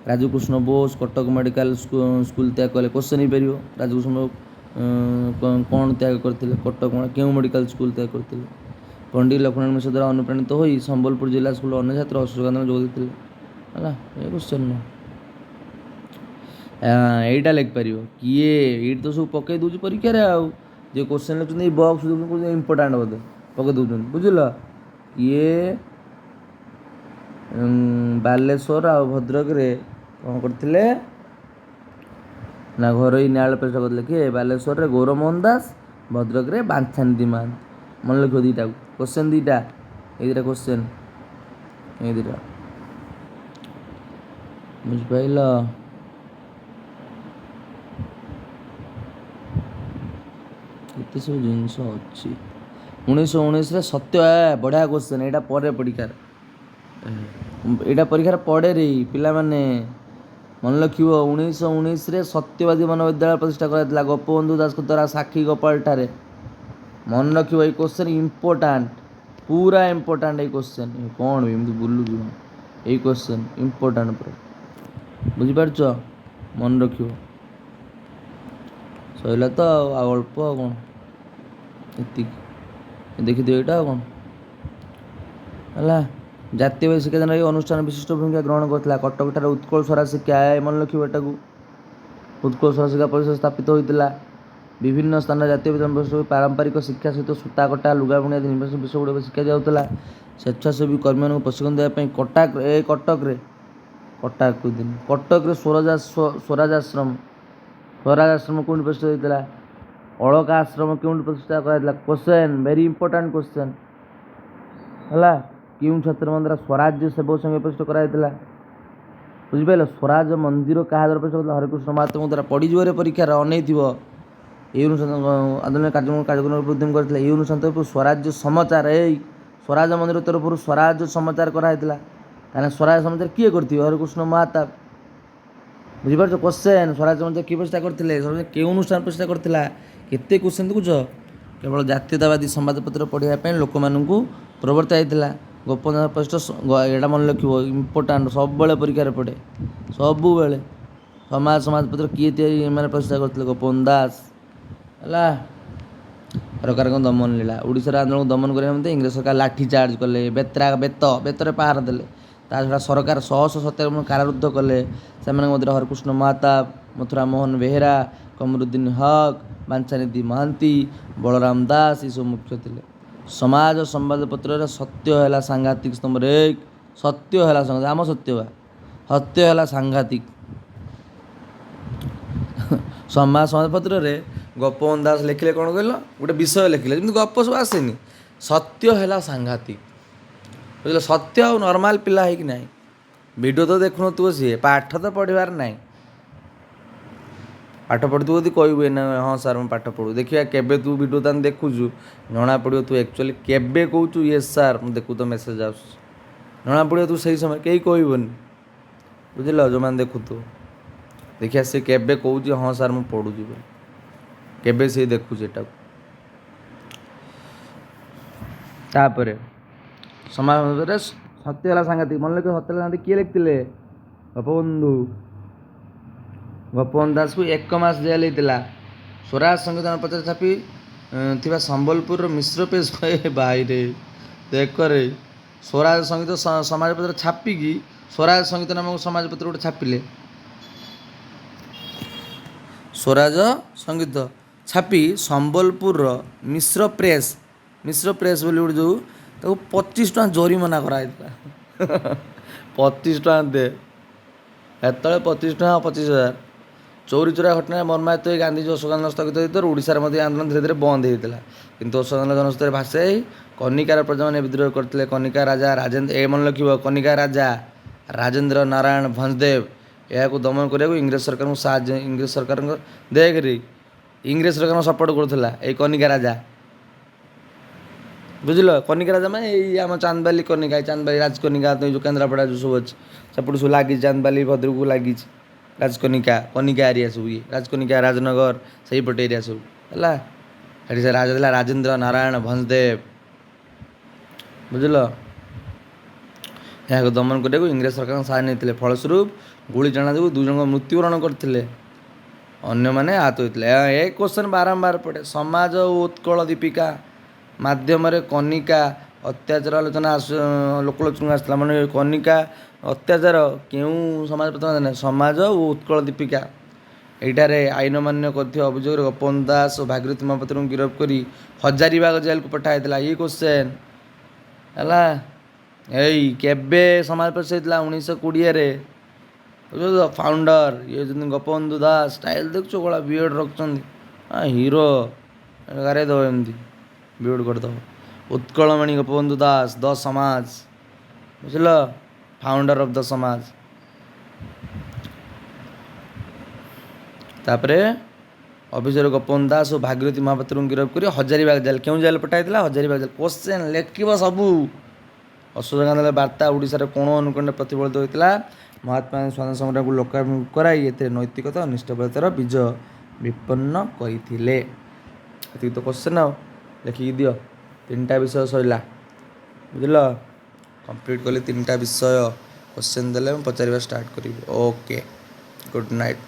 Speaker 1: ରାଜକୃଷ୍ଣ ବୋଷ କଟକ ମେଡ଼ିକାଲ ସ୍କୁଲ ତ୍ୟାଗ କଲେ। କ୍ୱେଶ୍ଚନ୍ ହେଇପାରିବ, ରାଜକୃଷ୍ଣ କ'ଣ ତ୍ୟାଗ କରିଥିଲେ? କଟକ କେଉଁ ମେଡ଼ିକାଲ ସ୍କୁଲ ତ୍ୟାଗ କରିଥିଲେ? ପଣ୍ଡିତ ଲକ୍ଷ୍ମଣ ମିଶ୍ର ଦ୍ୱାରା ଅନୁପ୍ରାଣିତ ହୋଇ ସମ୍ବଲପୁର ଜିଲ୍ଲା ସ୍କୁଲର ଅନ୍ୟ ଛାତ୍ର ଅସହଯୋଗ ଆନ୍ଦୋଳନ ଯୋଗ ଦେଇଥିଲେ। ହେଲା, ଏ କ୍ୱେଶ୍ଚନ୍ ନୁହଁ, ଏଇଟା ଲେଖିପାରିବ କିଏ? ଏଇଠି ତ ସବୁ ପକାଇ ଦେଉଛି ପରୀକ୍ଷାରେ। ଆଉ ଯିଏ କ୍ୱେଶ୍ଚନ୍ ଲେଖୁଛନ୍ତି, ଏଇ ବକ୍ସ ଦେଉଛନ୍ତି, ଇମ୍ପୋର୍ଟାଣ୍ଟ ବୋଧେ ପକାଇ ଦେଉଛନ୍ତି। ବୁଝିଲ? କିଏ ବାଲେଶ୍ୱର ଆଉ ଭଦ୍ରକରେ କ'ଣ କରିଥିଲେ ନା ଘରୋଇ ନ୍ୟାୟାଳୟ ପ୍ରତିଷ୍ଠା କରିଥିଲେ କିଏ? ବାଲେଶ୍ୱରରେ ଗୌରମୋହନ ଦାସ, ଭଦ୍ରକରେ ବାଞ୍ଛାନିଧି ମହାନ୍ତି। ମନେ ରଖିବ ଦୁଇଟାକୁ କ୍ୱେଶ୍ଚନ୍, ଦୁଇଟା, ଏଇ ଦୁଇଟା କ୍ୱେଶ୍ଚନ୍, ଏଇ ଦୁଇଟା। ବୁଝିପାରିଲ? ଏତେ ସବୁ ଜିନିଷ ଅଛି। 1919ରେ ସତ୍ୟ, ବଢ଼ିଆ କ୍ୱେଶ୍ଚନ୍ ଏଇଟା। ପରେ ପରୀକ୍ଷାରେ ଏଇଟା ପରୀକ୍ଷାରେ ପଡ଼େ ରେ ପିଲାମାନେ, ମନେ ରଖିବ। 1919ରେ ସତ୍ୟବାଦୀ ବନବିଦ୍ୟାଳୟ ପ୍ରତିଷ୍ଠା କରାଯାଇଥିଲା ଗୋପବନ୍ଧୁ ଦାସଙ୍କ ଦ୍ୱାରା ସାକ୍ଷୀ ଗୋପାଳଠାରେ। ମନେ ରଖିବ, ଏଇ କ୍ୱେଶ୍ଚନ୍ ଇମ୍ପୋର୍ଟାଣ୍ଟ, ପୁରା ଇମ୍ପୋର୍ଟାଣ୍ଟ ଏଇ କ୍ୱେଶ୍ଚନ୍। କ'ଣ ଏମିତି ବୁଲୁଛୁ? ଏଇ କ୍ୱେଶ୍ଚନ୍ ଇମ୍ପୋର୍ଟାଣ୍ଟ ପୁରା, ବୁଝିପାରୁଛ? ମନେ ରଖିବ। ସରିଲା ତ ଆଉ ଅଳ୍ପ, ଆଉ କ'ଣ, ଏତିକି ଦେଖିଦିଅ ଏଇଟା, ଆଉ କ'ଣ ହେଲା। ଜାତୀୟ ଶିକ୍ଷାଦାନ ଏହି ଅନୁଷ୍ଠାନ ବିଶିଷ୍ଟ ଭୂମିକା ଗ୍ରହଣ କରିଥିଲା। କଟକଠାରେ ଉତ୍କଳ ସ୍ୱରାଜ ଶିକ୍ଷା, ମନେ ରଖିବ ଏଟାକୁ, ଉତ୍କଳ ସ୍ୱରାଜ ଶିକ୍ଷା ପରିଷଦ ସ୍ଥାପିତ ହୋଇଥିଲା। ବିଭିନ୍ନ ସ୍ଥାନରେ ଜାତୀୟ ପାରମ୍ପରିକ ଶିକ୍ଷା ସହିତ ସୂତା କଟା, ଲୁଗା ବୁଣିବା ଆଦି ନିର୍ଦ୍ଦିଷ୍ଟ ବିଷୟ ଗୁଡ଼ିକ ଶିକ୍ଷା ଦିଆଯାଉଥିଲା। ସ୍ୱେଚ୍ଛାସେବୀ କର୍ମୀମାନଙ୍କୁ ପ୍ରଶିକ୍ଷଣ ଦେବା ପାଇଁ କଟକ, ଏ କଟକରେ, କଟକ ଦିନ କଟକରେ ସ୍ୱରାଜ ଆଶ୍ରମ କେଉଁଠି ପ୍ରତିଷ୍ଠା ହୋଇଥିଲା? ଅଳକା ଆଶ୍ରମ କେଉଁଠି ପ୍ରତିଷ୍ଠା କରାଯାଇଥିଲା? Question, very important question. ହେଲା, କେଉଁ ଛାତ୍ରମାନଙ୍କ ଦ୍ୱାରା ସ୍ୱରାଜ୍ୟ ସେବକ ସଂଘ ପ୍ରତିଷ୍ଠା କରାଯାଇଥିଲା? ବୁଝିପାରିଲ? ସ୍ୱରାଜ ମନ୍ଦିର କାହା ଦ୍ୱାରା ପ୍ରତିଷ୍ଠା କରିଥିଲା? ହରେକୃଷ୍ଣ ମହାତ୍ମାଙ୍କ ଦ୍ୱାରା। ପଡ଼ିଯିବରେ ପରୀକ୍ଷାରେ, ଅନେଇଥିବ। ଏହି ଅନୁଷ୍ଠାନ ଆନ୍ଦୋଳନ କାର୍ଯ୍ୟକ୍ରମ ଉଦ୍ୟମ କରିଥିଲା। ଏହି ଅନୁଷ୍ଠାନ ତରଫରୁ ସ୍ୱରାଜ୍ୟ ସମାଚାର, ଏଇ ସ୍ୱରାଜ ମନ୍ଦିର ତରଫରୁ ସ୍ୱରାଜ ସମାଚାର କରାହେଇଥିଲା। ତାହେଲେ ସ୍ୱରାଜ ସମାଚାର କିଏ କରିଥିବେ? ହରେକୃଷ୍ଣ ମହାତାବ। ବୁଝିପାରୁଛ? କ୍ୱେଶ୍ଚନ୍, ସ୍ୱରାଜ ସମାଚାର କିଏ ପ୍ରତିଷ୍ଠା କରିଥିଲେ? କେଉଁ ଅନୁଷ୍ଠାନ ପ୍ରତିଷ୍ଠା କରିଥିଲା? କେତେ କ୍ୱେଶ୍ଚନ୍ ଦେଖୁଛ। କେବଳ ଜାତୀୟତାବାଦୀ ସମ୍ବାଦପତ୍ର ପଢ଼ିବା ପାଇଁ ଲୋକମାନଙ୍କୁ ପ୍ରବର୍ତ୍ତାଇଥିଲା ଗୋପବନ୍ଧୁ ପ୍ରତିଷ୍ଠା। ଏଇଟା ମନେ ରଖିବ, ଇମ୍ପୋର୍ଟାଣ୍ଟ, ସବୁବେଳେ ପରୀକ୍ଷାରେ ପଡ଼େ, ସବୁବେଳେ। ସମାଜପତ୍ର କିଏ ତିଆରି ମାନେ ପ୍ରତିଷ୍ଠା କରିଥିଲେ? ଗୋପବନ୍ଧୁ ଦାସ। ହେଲା, ସରକାରଙ୍କ ଦମନ ଲୀଳା। ଓଡ଼ିଶାର ଆନ୍ଦୋଳନକୁ ଦମନ କରିବା ନିମନ୍ତେ ଇଂରେଜ ସରକାର ଲାଠି ଚାର୍ଜ କଲେ, ବେତ ବେତରେ ପାହାର ଦେଲେ। ତା ଛଡ଼ା ସରକାର ଶହ ଶହ ସତ୍ୟାଗ୍ରହ କାରାରୁଦ୍ଧ କଲେ। ସେମାନଙ୍କ ମଧ୍ୟରେ ହରକୃଷ୍ଣ ମହତାବ, ମଥୁରା ମୋହନ ବେହେରା, କମରୁଦ୍ଦିନ ହକ୍, ବାଞ୍ଛାନିଧି ମହାନ୍ତି, ବଳରାମ ଦାସ ଏସବୁ ମୁଖ୍ୟ ଥିଲେ। ସମାଜ ସମ୍ବାଦପତ୍ରରେ ସତ୍ୟ ହେଲା ସାଂଘାତିକ ସ୍ତମ୍ଭରେ 1। ସତ୍ୟ ହେଲା ସାଂଘାତିକ, ଆମ ସତ୍ୟ ବା ସତ୍ୟ ହେଲା ସାଂଘାତିକ। ସମାଜ ସମ୍ବାଦପତ୍ରରେ ଗୋପବନ୍ଧୁ ଦାସ ଲେଖିଲେ କ'ଣ କହିଲ? ଗୋଟେ ବିଷୟ ଲେଖିଲେ, ଯେମିତି ଗପ ସବୁ ଆସେନି, ସତ୍ୟ ହେଲା ସାଂଘାତିକ। ବୁଝିଲ? ସତ୍ୟ ଆଉ ନର୍ମାଲ ପିଲା ହେଇକି ନାହିଁ। ଭିଡ଼ିଓ ତ ଦେଖୁନଥିବ ସିଏ, ପାଠ ତ ପଢ଼ିବାର ନାହିଁ। ପାଠ ପଢ଼ୁଥିବୁ ଯଦି କହିବୁ ଏଇନା, ହଁ ସାର୍ ମୁଁ ପାଠ ପଢ଼ୁ। ଦେଖିବା କେବେ ତୁ ଭିଡ଼ିଓ ତାହେଲେ ଦେଖୁଛୁ, ଜଣାପଡ଼ିବ ତୁ ଆକ୍ଚୁଆଲି କେବେ କହୁଛୁ ୟେସ୍ ସାର୍ ମୁଁ ଦେଖୁ। ତ ମେସେଜ୍ ଆସୁଛି, ଜଣାପଡ଼ିବ ତୁ ସେଇ ସମୟରେ କେହି କହିବନି। ବୁଝିଲ? ଯେଉଁମାନେ ଦେଖୁଥିବ, ଦେଖିବା ସେ କେବେ କହୁଛି ହଁ ସାର୍ ମୁଁ ପଢ଼ୁଛି ବୋଲି, କେବେ ସେ ଦେଖୁଛି ଏଟାକୁ। ତାପରେ ସମାଜରେ ସତ୍ୟ ହେଲା ସାଂଘାତିକ, ମନେ ଲେଖିବ। ସତ୍ୟ ହେଲା ସାଂଘାତିକ କିଏ ଲେଖିଥିଲେ? ଗୋପବନ୍ଧୁ। ଗୋପବନ୍ଧୁ ଦାସକୁ 1 ମାସ ଜେଲ୍ ହେଇଥିଲା। ସ୍ୱରାଜ ସଂବିଧାନ ପତ୍ର ଛାପି ଥିବା ସମ୍ବଲପୁରର ମିଶ୍ର ପେଜ। ଭାଇରେ ଦେଖରେ, ସ୍ୱରାଜ ସଙ୍ଗୀତ ସମାଜପତ୍ର ଛାପିକି, ସ୍ୱରାଜ ସଙ୍ଗୀତ ନାମକ ସମାଜପତ୍ର ଗୋଟେ ଛାପିଲେ। ସ୍ୱରାଜ ସଙ୍ଗୀତ ଛାପି ସମ୍ବଲପୁରର ମିଶ୍ର ପ୍ରେସ୍, ମିଶ୍ର ପ୍ରେସ୍ ବୋଲି ଗୋଟେ ଯେଉଁ, ତାକୁ 25 ଟଙ୍କା ଜରିମାନା କରାହେଇଥିଲା। 25 ଟଙ୍କା ଦେ। ହେତେବେଳେ 25 ଟଙ୍କା 25,000। ଚୌରି ଚୋରା ଘଟଣାରେ ମର୍ମାହତ ହୋଇ ଗାନ୍ଧିଜୀ ଅଶୋକ ଆନ୍ଦୋଳନ ସ୍ଥଗିତ ହୋଇଥିବାରୁ ଓଡ଼ିଶାରେ ମଧ୍ୟ ଆନ୍ଦୋଳନ ଧୀରେ ଧୀରେ ବନ୍ଦ ହେଇଥିଲା। କିନ୍ତୁ ଅଶୋକ ଆନ୍ଦୋଳନ ଜନସ୍ରୋତରେ ଭାସାଇ କନିକାର ପ୍ରଜାମାନେ ବିଦ୍ରୋହ କରିଥିଲେ। କନିକା ରାଜା ରାଜେନ୍ଦ୍ର, ଏ ମନେ ରଖିବ, କନିକା ରାଜା ରାଜେନ୍ଦ୍ର ନାରାୟଣ ଭଞ୍ଜଦେବ ଏହାକୁ ଦମନ କରିବାକୁ ଇଂରେଜ ସରକାରଙ୍କୁ ସାହାଯ୍ୟ, ଇଂରେଜ ସରକାରଙ୍କ ଦେଖରେ, ଇଂରେଜ ସରକାରଙ୍କୁ ସପୋର୍ଟ କରୁଥିଲା ଏଇ କନିକା ରାଜା। ବୁଝିଲ? କନିକା ରାଜା ମାନେ ଏଇ ଆମ ଚାନ୍ଦବାଲି କନିକା, ଏଇ ଚାନ୍ଦବାଲି ରାଜକନିକା, ଯେଉଁ କେନ୍ଦ୍ରାପଡ଼ା ଯେଉଁ ସବୁ ଅଛି ସେପଟୁ ସବୁ ଲାଗିଛି, ଚାନ୍ଦବାଲି ଭଦ୍ରକକୁ ଲାଗିଛି ରାଜକନିକା, କନିକା ଏରିଆ ସବୁ ଇଏ ରାଜକନିକା, ରାଜନଗର ସେଇପଟେ ଏରିଆ ସବୁ ହେଲା। ସେଠି ସେ ରାଜା ଥିଲା ରାଜେନ୍ଦ୍ର ନାରାୟଣ ଭଞ୍ଜଦେବ। ବୁଝିଲ? ଏହାକୁ ଦମନ କରିବାକୁ ଇଂରେଜ ସରକାରଙ୍କ ସାହାଯ୍ୟ ନେଇଥିଲେ। ଫଳସ୍ୱରୂପ ଗୁଳି ଚାଳନା ଯୋଗୁଁ 2 ଜଣଙ୍କ ମୃତ୍ୟୁବରଣ କରିଥିଲେ, ଅନ୍ୟମାନେ ଆହତ ହୋଇଥିଲେ। ଏ କ୍ୱେଶ୍ଚନ୍ ବାରମ୍ବାର ପଡ଼େ। ସମାଜ ଓ ଉତ୍କଳ ଦୀପିକା ମାଧ୍ୟମରେ କନିକା ଅତ୍ୟାଚାର ଆଲୋଚନା ଲୋକଲୋଚନକୁ ଆସିଥିଲା। ମାନେ କନିକା ଅତ୍ୟାଚାର କେଉଁ ସମାଜପତ୍ର? ସମାଜ ଓ ଉତ୍କଳ ଦୀପିକା। ଏଇଠାରେ ଆଇନ ଅମାନ୍ୟ କରିଥିବା ଅଭିଯୋଗରେ ଗୋପବନ୍ଧୁ ଦାସ ଓ ଭାଗୀରଥି ମହାପାତ୍ରଙ୍କୁ ଗିରଫ କରି ହଜାରିବାଗ ଜେଲକୁ ପଠାଯାଇଥିଲା। ଏଇ କ୍ୱେଶ୍ଚନ୍ ହେଲା। ଏଇ କେବେ ସମାଜ ପ୍ରେସ୍ ହେଇଥିଲା? 1920ରେ। ବୁଝିଲ? ଫାଉଣ୍ଡର ଇଏ ହେଉଛନ୍ତି ଗୋପବନ୍ଧୁ ଦାସ। ଷ୍ଟାଇଲ୍ ଦେଖୁଛୁ, କଳା ବିୟର୍ଡ଼ ରଖୁଛନ୍ତି, ହିରୋ ଗାରେଇ ଦେବ, ଏମିତି ବିୟର୍ଡ଼ କରିଦେବ। ଉତ୍କଳମଣି ଗୋପବନ୍ଧୁ ଦାସ, ଦ ସମାଜ। ବୁଝିଲ? ଫାଉଣ୍ଡର ଅଫ୍ the ସମାଜ। ତାପରେ ଅଫିସର ଗୋପବନ୍ଧୁ ଦାସ ଓ ଭାଗୀରଥି ମହାପାତ୍ରଙ୍କୁ ଗିରଫ କରି ହଜାରିବାଗ ଜେଲ୍, କେଉଁ ଜେଲ୍ ପଠାଯାଇଥିଲା? ହଜାରିବାଗ ଜେଲ୍। କ୍ୱେଶ୍ଚନ୍ ଲେଖିବ ସବୁ। ଅଶୋକ ଗାନ୍ଧୀଙ୍କ ବାର୍ତ୍ତା ଓଡ଼ିଶାର କୋଣ ଅନୁକୋଣରେ ପ୍ରତିଫଳିତ ହୋଇଥିଲା। ମହାତ୍ମା ଗାନ୍ଧୀ ସ୍ୱାଧୀନତା ସଂଗ୍ରାମକୁ ଲୋକାଭିମୁଖ କରାଇ ଏଥିରେ ନୈତିକତା ଓ ନିଷ୍ଠାପରତାର ବୀଜ ବିପନ୍ନ କରିଥିଲେ। ଏତିକି ତ କ୍ୱେଶ୍ଚନ୍, ଆଉ ଲେଖିକି ଦିଅ। 3ଟା ବିଷୟ ସରିଲା। ବୁଝିଲ? କମ୍ପ୍ଲିଟ୍ କଲି 3ଟା ବିଷୟ। କ୍ୱେଶ୍ଚନ୍ ଦେଲେ ମୁଁ ପଚାରିବା ଷ୍ଟାର୍ଟ କରିବି। Okay, good night.